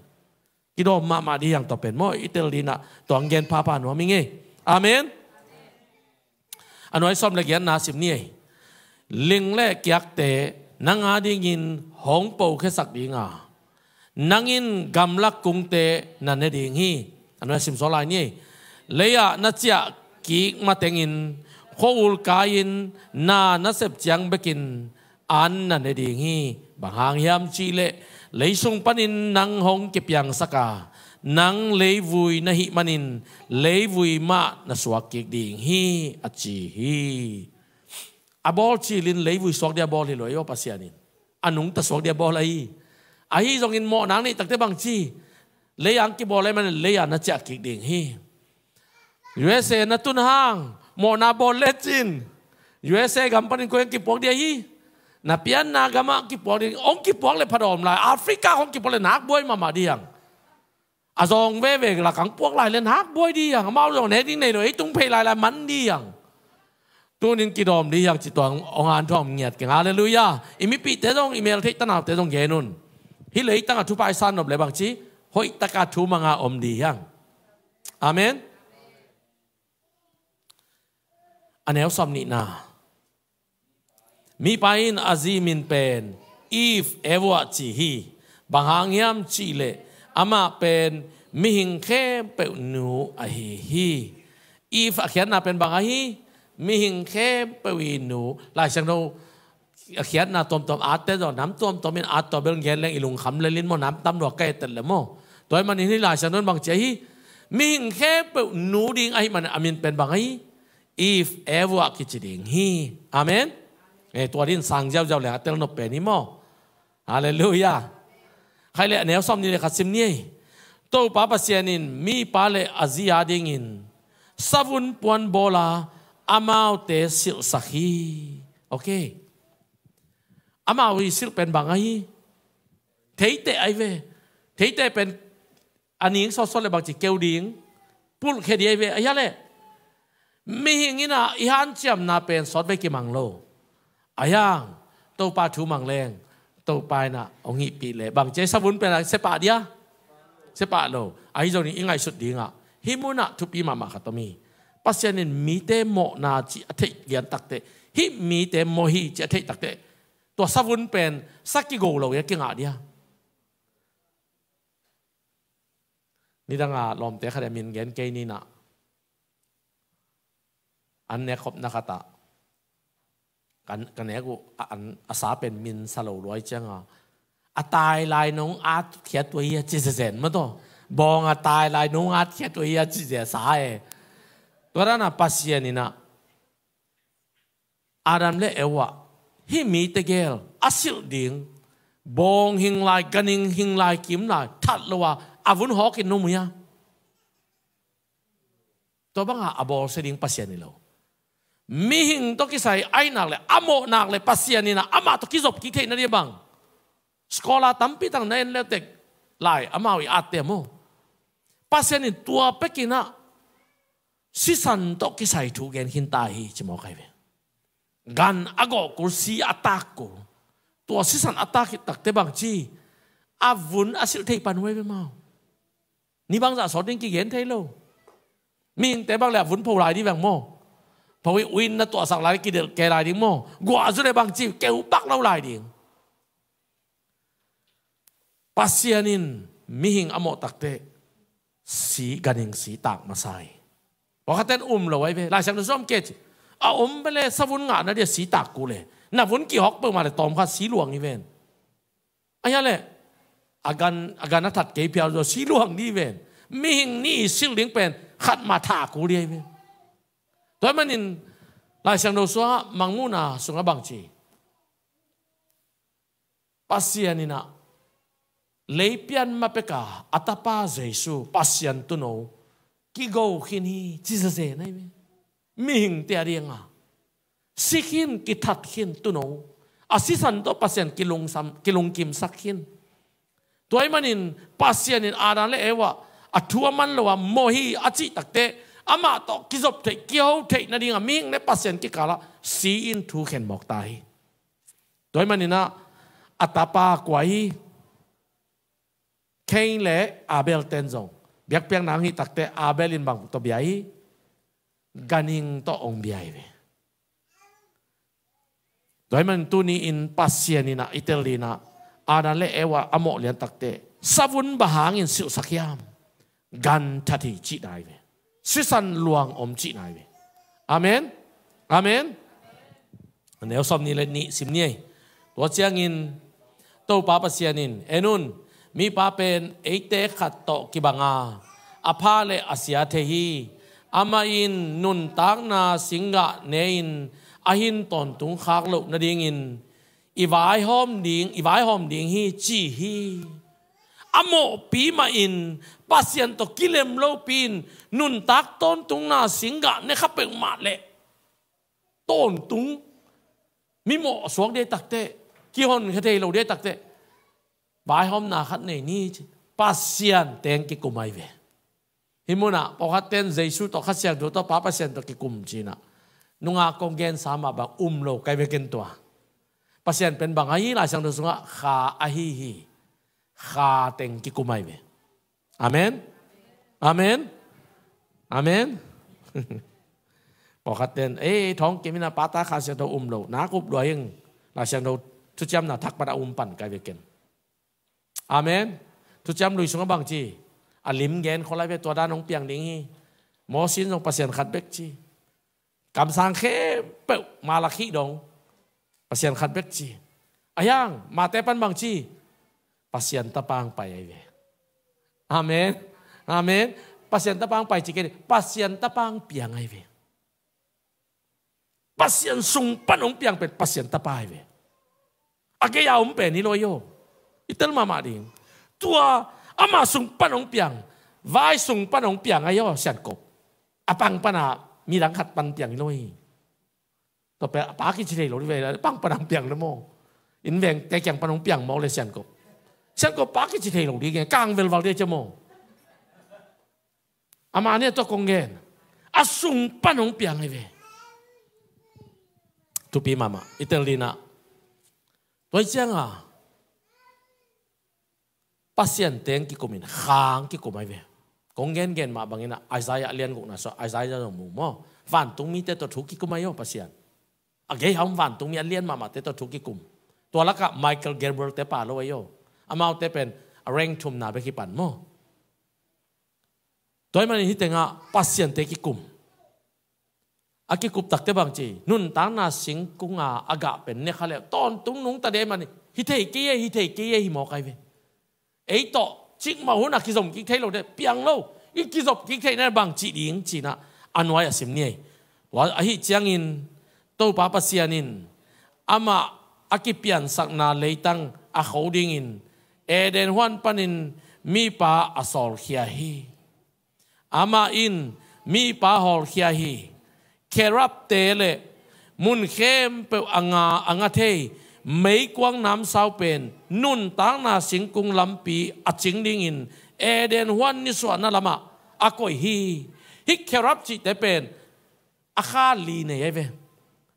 Kidawm mahmah ding hi hang. Tua pen maw, i tel ding ah tua hong gen phapha nuam ing ei. Amen. A nuai sawm le giatna sim ni ei. Ling le kiakte nang a dingin hong pokhiasak ding a, nang in gamlak kungte na ne ding hi. A nuai sim sawt lai ni ei. Lei-ah na ciah kik matengin, khua-ul kai-in na na sep ciang bekin an na ne ding hi. Bang hang hiam cihleh, leisung panin nang hong kipiangsak a, nang leivui na hih manin leivui mah na suak kik ding hi, a ci hi. A bawl cilin leivui suak ding a bawl hi lo ei aw, Pasian in a nungta suak ding a bawl ahi. Ahi zongin mawhna neih takteh bang ci? Lei-ah kibawl ahih manin lei-ah na ciah kik ding hi. U S A na tun hang, mawhna bawl lecin, U S A gam panin koi hong kipuak ding ahi? Na pianna gamah kipuak ding, hong kipuak leh pha dawm lai, Africa hong kipuak leh nak buai mahmah ding hi hang. A zawng veve lakah hong puak lai leh nak buai ding hi hang, amau zong nek ding nei lo, ei tung phei lai lai man ding hi hang. Tunin kidawm ding hi hang ci, tua hong hanthawn ngiat keng. Halleluiah. I mipihte zong, i mel theih tanaute zong gen un. Hih leitang a thupha i san nop leh bang ci? Hoihtak a thu mang a om ding hi hang. Amen. A neu sawm nihna. Mipa in a zi min pen Eve, Eva ci hi. Bang hang hiam cihleh, amah pen mihing khempeuh nu ahi hi. Eve a khiatna pen bang ahi? Mihing khempeuh i nu. Lai Siangtho a khiatna tuamtuam atte zong, nam tuamtuam in at, tua bel gen leng i lungkham lel in maw, nam tam lua ka et tel leh maw. Tua ahih manin hih Lai Siangtho in bang ci ahi? Mihing khempeuh nu ding ahih manin a min pen bang ahi? Eve, Eva kici ding hi. Amen. Eh, tua ding sang ziauziau leng a tel nop pen hi maw. Halleluiah. Khai leh a neu sawm nih le khat sim ni ei. Topa Pasian in mipa le a zi a dingin savun puan bawl a, amaute silhsak hi. Ok. Amau i silh pen bang ahi? Theite ahi ve. Theite pen a ning sawtsawt leh bang ci, keu ding, pulhkhia ding ahi ve. Ahi a leh, mihing in ah i hanciamna pen sawtvei kimang lo. Ahi hang Topa thu mang leng, Topa in ah hong hihpih leh bang ci, savun pen ah sia pah dia? Sia pah lo. Ahi zongin i ngaihsut ding ah hih mun ah thupi mahmah khat om hi. Pasian in mite mawhna cih a theih lian takteh, hih mite mawh hi cih a theih takteh, tua savun pen sa kigo lo hi a, kingah dia? Nidang a lawmte khat in a min gen kei ni in ah, an nek khopna khat ah Ka, ka nek uh a, an, a sa pen min sa lo luai cianga, a tai lai nong at khiat uh hi a ci zezen ma taw. Bawng a tai lai nong at khiat uh hi a ci zia sa e. Tua dana Pasian in ah Adam le Eva, hih mi tegel a silh ding, bawng hing lai, ganhing hing lai, kim lai, that lo a, a vun hawkin nong mu hia? Tua banga a bawlsia ding Pasian hi lo. Mihing tawh kisai ainak le a mawhnak le Pasian in ah amah tawh kizop kik theih nading bang. Scholar tampi tak na en leutek lai amau i atte maw. Pasian in tua pekin ah sisan tawh kisai thu gen khin ta hi ci mawk ai ve. Gan a gawh kul, si a tak kul. Tua sisan a tak khit takte bang ci, a vun a silh thei pan huai ve mau. Ni bangzah sawt ding kigen thei lo. Mihingte bang le a vun pho lai ding veng maw. Pho i uin na tuahsak lai kidelh ke lai ding maw. Guah zu le bang ci keu pak lo lai ding. Pasian in mihing a mawh takte si, ganhing si tak masa hi. Pawlkhatten um lo ai ve. Laisiang na zuam ke ci, a om bele savun ngah na dia si tak kul le, na vun kihawk peuhmah le tawm khat si luang hi ven. Ahi a le a gan, a gan a that kei phial zaw si luang ding hi ven. Mihing nih i silh ding pen khat mah thah kul ding hi ven. Tua hi manin Laisiang na zuam Mangmuhna sungah bang ci, Pasian in ah leipian ma peka a tapa Jesu, Pasian tuuno kigo khin hi ci zezen ai ve. Mihingte a dinga si khin, kithat khin tuuno, a sisan tawh Pasian kilungsam, kilungkimsak khin. Tua hi manin Pasian in Adam le Eva a thu a man lo a mawh hi a cih takte amah tawh kizop theih, kiho theih nadinga mihing le Pasian kikalah si in thu khen mawk ta hi. Tua hi manin ah a tapa kua hi? Cain le Abel ten zong biakpiakna hong hih takte Abel in bang tawh bia hi? Ganhing tawh hong bia hi ve. Tua hi manin tuni in Pasian in ah i tel ding ah Adam le Eva a mawh lian takte savun bang hangin silhsak hiam? Gan that hi cihna hi ve. Sisan luang om cihna hi ve. Amen. Amen. Neu sawm nih le nih sim ni ei. Tua ciangin Topa Pasian in, en un, mipa pen eite khat tawh kibanga a pha le a sia thei hi. Amah in nuntakna singgah ne-in a hin tawntung khak loh nadingin i vaihawm ding, i vaihawm ding hi ci hi. A mawhpi mah in Pasian tawh kilem lopi in nuntak tawntungna singgah ne kha peuhmah leh tawntung, mi mawh suak ding takte, kihon kha thei lo ding takte vaihawmna khat nei ni ci. Pasian teng kikum ai ve. Hih munah pawlkhatten Jesu tawh, Kha Siangtho tawh, Pa Pasian tawh kikum cinah nungak kong gensa mah bang um lo kai vekin tua. Pasian pen bang ahi, Laisiangtho sungah Kha ahi hi. Kha teng kikum ai ve. Amen. Amen. Amen. Pawlkhatten ei thawng kiminah pata Kha Siangtho um lo, nak up lua hing. Laisiangtho thuciamna thak pan a um pan kai vekin. Amen. Thuciam Lui sungah bang ci, a lim gen khol ai ve, tua dan hong piang ding hi. Moses in zong Pasian khat bek ci. Kamsang khempeuh Malakhi dong Pasian khat bek ci. A hiang Mate pan bang ci, Pasian Tapa hong pai ai ve. Amen. Amen. Pasian Tapa hong pai ci kei, Pasian Tapa hong piang ai ve. Pasian sung pan hong piang pen Pasian Tapa hi ve. A gei a om pen hi lo aw. I tel mahmah ding. Tua ama sung pan hong piang, vai sung pan hong piang aw, Siankop. A pang pana midang khat pan piang hi lo hi. Tua pen a pa kici thei lo ding ve, a pang pana hong piang le maw. Innvengte kiang pan hong piang maw le Siankop. Siankop pa kici thei lo ding e, kang velval ding e cia maw. Amah nih a tua kong gen. A sung pan hong piang hi ve. Thupi mahmah. I tel dinah tua hi cianga Pasian teng kikumin Kha hong kikum ai ve. Kong gengen mah banginah Isaiah a lian gukna sua, Isaiah zong mu maw. Vantung mite tawh thu kikum ai aw Pasian. A gei a om vantung mi a lian mahmahte tawh thu kikum. Tua lakah Michael Gabriel te pa lo ai aw. Amaute pen a rank thumna bek hi pan maw. Tua hi manin hih tengah Pasian teng kikum. A kikup takte bang ci, nuntakna singkung a a gah pen ne kha leh tawntung nungta ding ahih manin hi thei kei e, hi thei kei e hi mawk ahi ve. Ei tawh cikmah hun a kizom kik thei lo ding, piang lo, i kizop kik theihna bang ci ding ci-in ah a nuai a sim ni ei. Tua ahih ciangin Topa Pasian in amah a kipiansakna leitang a kho dingin Eden huan panin mipa a sawlkhia hi. Amah in mipa hawlkhia hi. Kherubte le mun khempeuh a nga, a nga thei meikuang namsau pen nuntakna singkung lampi a cing dingin Eden huan nisuahna lamah a koih hi. Hih kherub cihte pen a kha li nei ahi ve.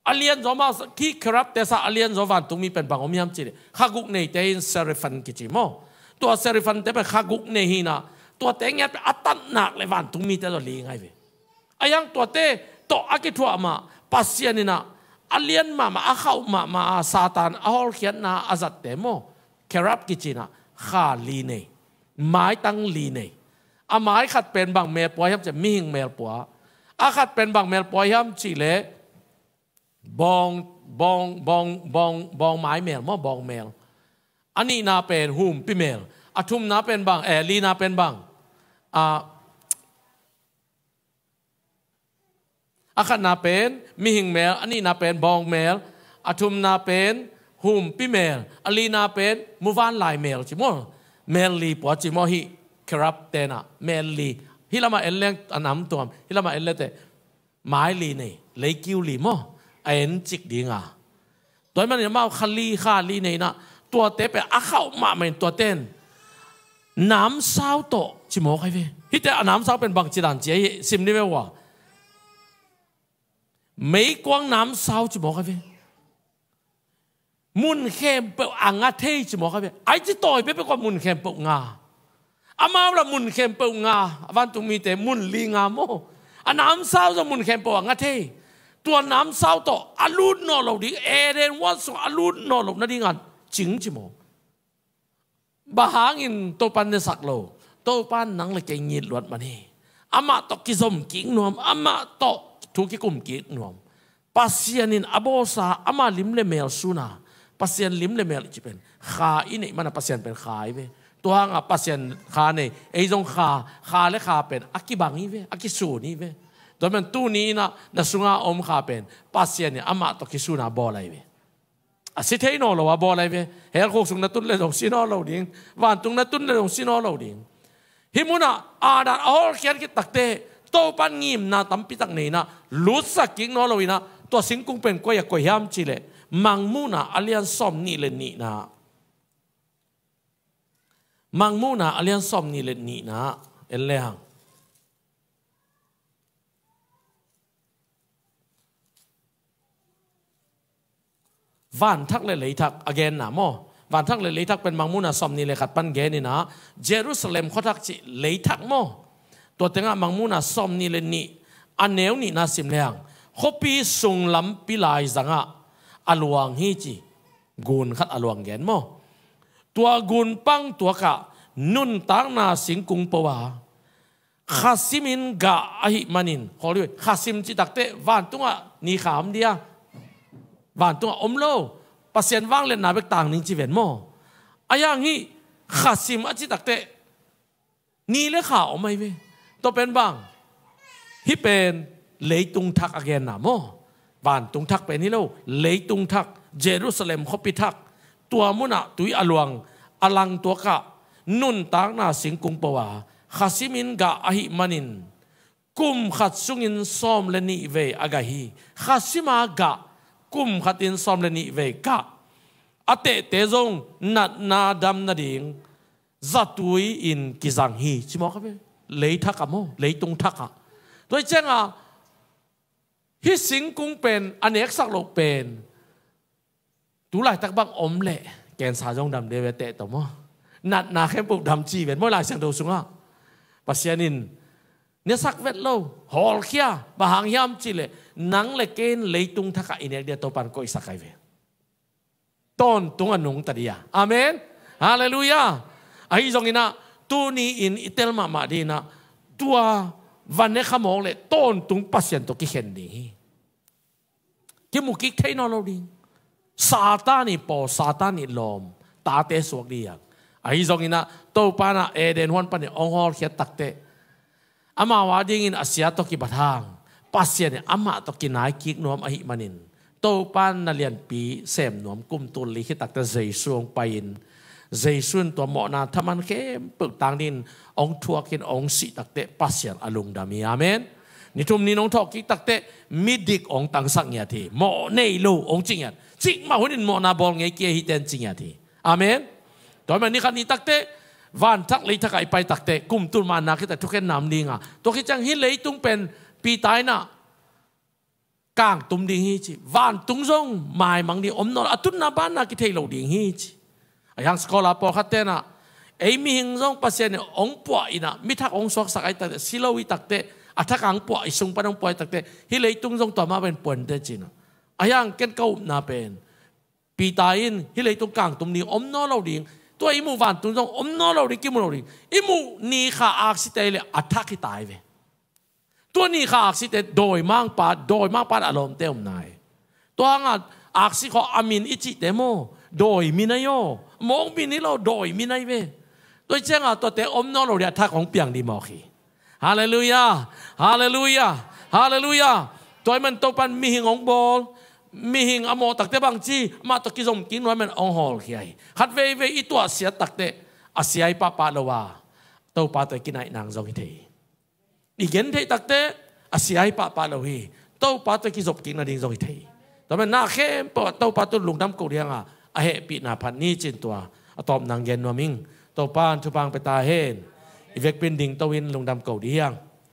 A lianzaw mah, khi kherubte sang a lianzaw vantungmi pen bang om hiam cih leh kha guk neite in seraphim kici maw. Tua seraphimte pen kha guk nei hi-in ah, tuate ngiat pen a tatnak le vantungmite tawh li ngai ve. Ahi hang tuate tawh a kithuah mah Pasian in ah a lian mahmah, a khauh mahmah a Satan a hawlkhiatna a zatte maw, kherub kici-in ah kha li nei, maitang li nei. A mai khat pen bang mel pua hiam cih leh mihing mel pua. A khat pen bang mel pua hiam cih leh bawng, bawng, bawng, bawng, bawng mai mel maw, bawng mel. A nihna pen humpi mel. A thumna pen bang, eh, lina pen bang. A, a khatna pen mihing mel, a nihna pen bawng mel, a thumna pen humpi mel, a lina pen muvanlai mel ci maw. Mel li pua ci maw hih kherubte in ah, mel li. Hih lamah en leng a nam tuam, hih lamah en leng teh mai li nei, leikiu li maw, a encik ding a. Tua ahih manin amau kha li, kha li nei-in ah, tuate pen a khauh mahmah in tuate in namsau tawh ci mawk ahi ve. Hihte a namsau pen bangci dan ci ahi, sim ni ve ua. Meikuang namsau ci mawk ahi ve. Mun khempeuh a nga thei ci mawk ahi ve. Ai ci tawi bekbek ua mun khempeuh nga. Amau lah mun khempeuh nga, a vantungmite mun li nga maw. A namsau zong mun khempeuh a nga thei. Tua namsau tawh a lut nawn lo ding, Eden huan sung a lut nawn loh nadingin cing ci maw. Bang hangin Topa'n nesak lo? Topa'n nang le kei ngitluat man hi. Amah tawh kizom kik nuam, amah tawh thu kikum kik nuam. Pasian in a bawlsa ama lim le mel sun a, Pasian lim le mel i cih pen kha i neih man a, Pasian pen kha ahi ve. Tua hang a Pasian kha nei, ei zong kha, kha le kha pen a kibang hi ve, a kisun hi ve. Tua pen tuni-in ah na sunga om kha pen Pasian in amah tawh kisun a bawl ahi ve. A si thei nawn lo a bawl ahi ve. Hell khuk sung na tun le zong si nawn lo ding. Vantung na tun le zong si nawn lo ding. Hih munah Adam a hawlkhiat khit takteh Topa'n ngimna tampi tak nei-in ah, lutsak kik nawn lo-in ah, tua singkung pen koi ah koih hiam cih leh Mangmuhna a lian sawmnih le nihna. Mangmuhna a lian sawmnih le nihna en le hang. Vanthak le leithak a genna maw? Vanthak le leithak pen Mangmuhna sawmnih le khat pan gen-in ah, Jerusalem khuathak cih leithak maw? Tua tengah Mangmuhna sawmnih le nih a neu nihna sim le hang. Khuapi sung lampi laizangah a luang hi ci. Gun khat a luang gen maw? Tua gun pang tuakah nuntakna singkung po a, kha simin gah ahih manin, khawl hi ve, kha sim cih takteh vantungah ni kha om dia? Vantungah om lo. Pasian vangliatna bek tang ning ci ven maw? Ahi hang hih kha sim a cih takteh ni le kha om ahi ve. Tua pen bang? Hih pen leitung thak a genna maw? Vantung thak pen hi lo, leitung thak, Jerusalem khuapi thak. Tua munah tui a luang, a lang tuakah nuntakna singkung po a, kha simin gah ahih manin, kum khat sungin sawm le nih vei a gah hi. Kha sima gah, kum khatin sawm le nih vei gah. A tehte zong natna dam nading zatui-in kizang hi ci mawk a ve. Leithak ah maw, leitung thak ah. Tua hi ciangah hih singkung pen a neksak loh pen tu laitak bang om leh cancer zong dam deuh ve teh tawh maw? Natna khempeuh dam ci ven maw, Lai Siangtho sungah. Pasian in nesak vet lo, hawlkhia, bang hang hiam cih leh nang le kei in leitung thakah i nek dia Topa'n koihsak ahi ve. Tawntung a nungta dia. Amen. Halleluiah. Ahi zongin ah tuni-in i tel mahmah dingin ah, tua va ne kha mawk leh tawntung Pasian tawh kikhen ding hi. Kimu kik thei nawn lo ding. Satan i paw, Satan i lawm tate suak ding. Ahi zongin ah Topa in ah Eden huan panin hong hawlkhiat takteh, amau a dingin a sia tawh kibat hang, Pasian in amah tawh kinai kik nuam ahih manin, Topa in na lianpi sem nuam, kum tul li khit takteh Jesu hong pai-in, Jesu in tua mawhna thaman khempeuh tang dingin hong thuak in hong sih takteh Pasian a lungdam hi. Amen. Ni thum ni in hong thawh kik takteh midik hong tangsak ngiat hi. Mawh nei lo hong ci ngiat. Cikmah hunin mawhna bawl ngei kei hi ten ci ngiat hi. Amen. Tua man ni khat ni takteh, vanthak leithak ah i pai takteh, kum tul manna khit takteh thukhen nam ding a, tua khit ciang hih leitung pen Peter in ah kangtum ding hi ci. Vantung zong maimang ding om nawn lo, a tunna banna kithei lo ding hi ci. Ahi hang scholar pawlkhat ten ah, ei mihing zong Pasian in hong puah in ah, mi thak hong suaksak ahih takteh, si lo ahih takteh, a thak hong puah, i sung pan hong puah ahih takteh, hih leitung zong tua mah bangin puante ci in ah. Ahi hang ken ka upna pen, Peter in hih leitung kangtum ding om nawn lo ding, tua i muh vantung zong om nawn lo ding, kimu lo ding. I muh ni kha aksite leh a thak hi ta hi ve. Tua ni kha aksite dawimangpa, dawimangpa in a lawmte om nai. Tua hang a aksi khawng a min i cihte maw, dawi min ahi aw. Mawk min hi lo, dawi min ahi ve. Tua hi ciang a tuate om nawn lo ding, a thak hong piang ding mawk hi. Halleluiah. Halleluiah. Halleluiah. Tua ahih man Topa in mihing hong bawl, mihing a mawh takteh bangci, amah tawh kizom kik nuam in hong hawlkhia hi. Khat veivei i tuahsiat takteh a sia hi pahpah lo a, Topa tawh i kinaih nang zong hi thei. I gen theih takteh a sia hi pahpah lo hi. Topa tawh kizop kik nading zong hi thei. Tua man na khempeuh ah Topa tawh lungdam ko ding a, a hehpihna phat ni ci-in tua a tawp nang gen nuam ing. Topa in thupha pia ta hen. I vekpi-in dingto in lungdam ko ding.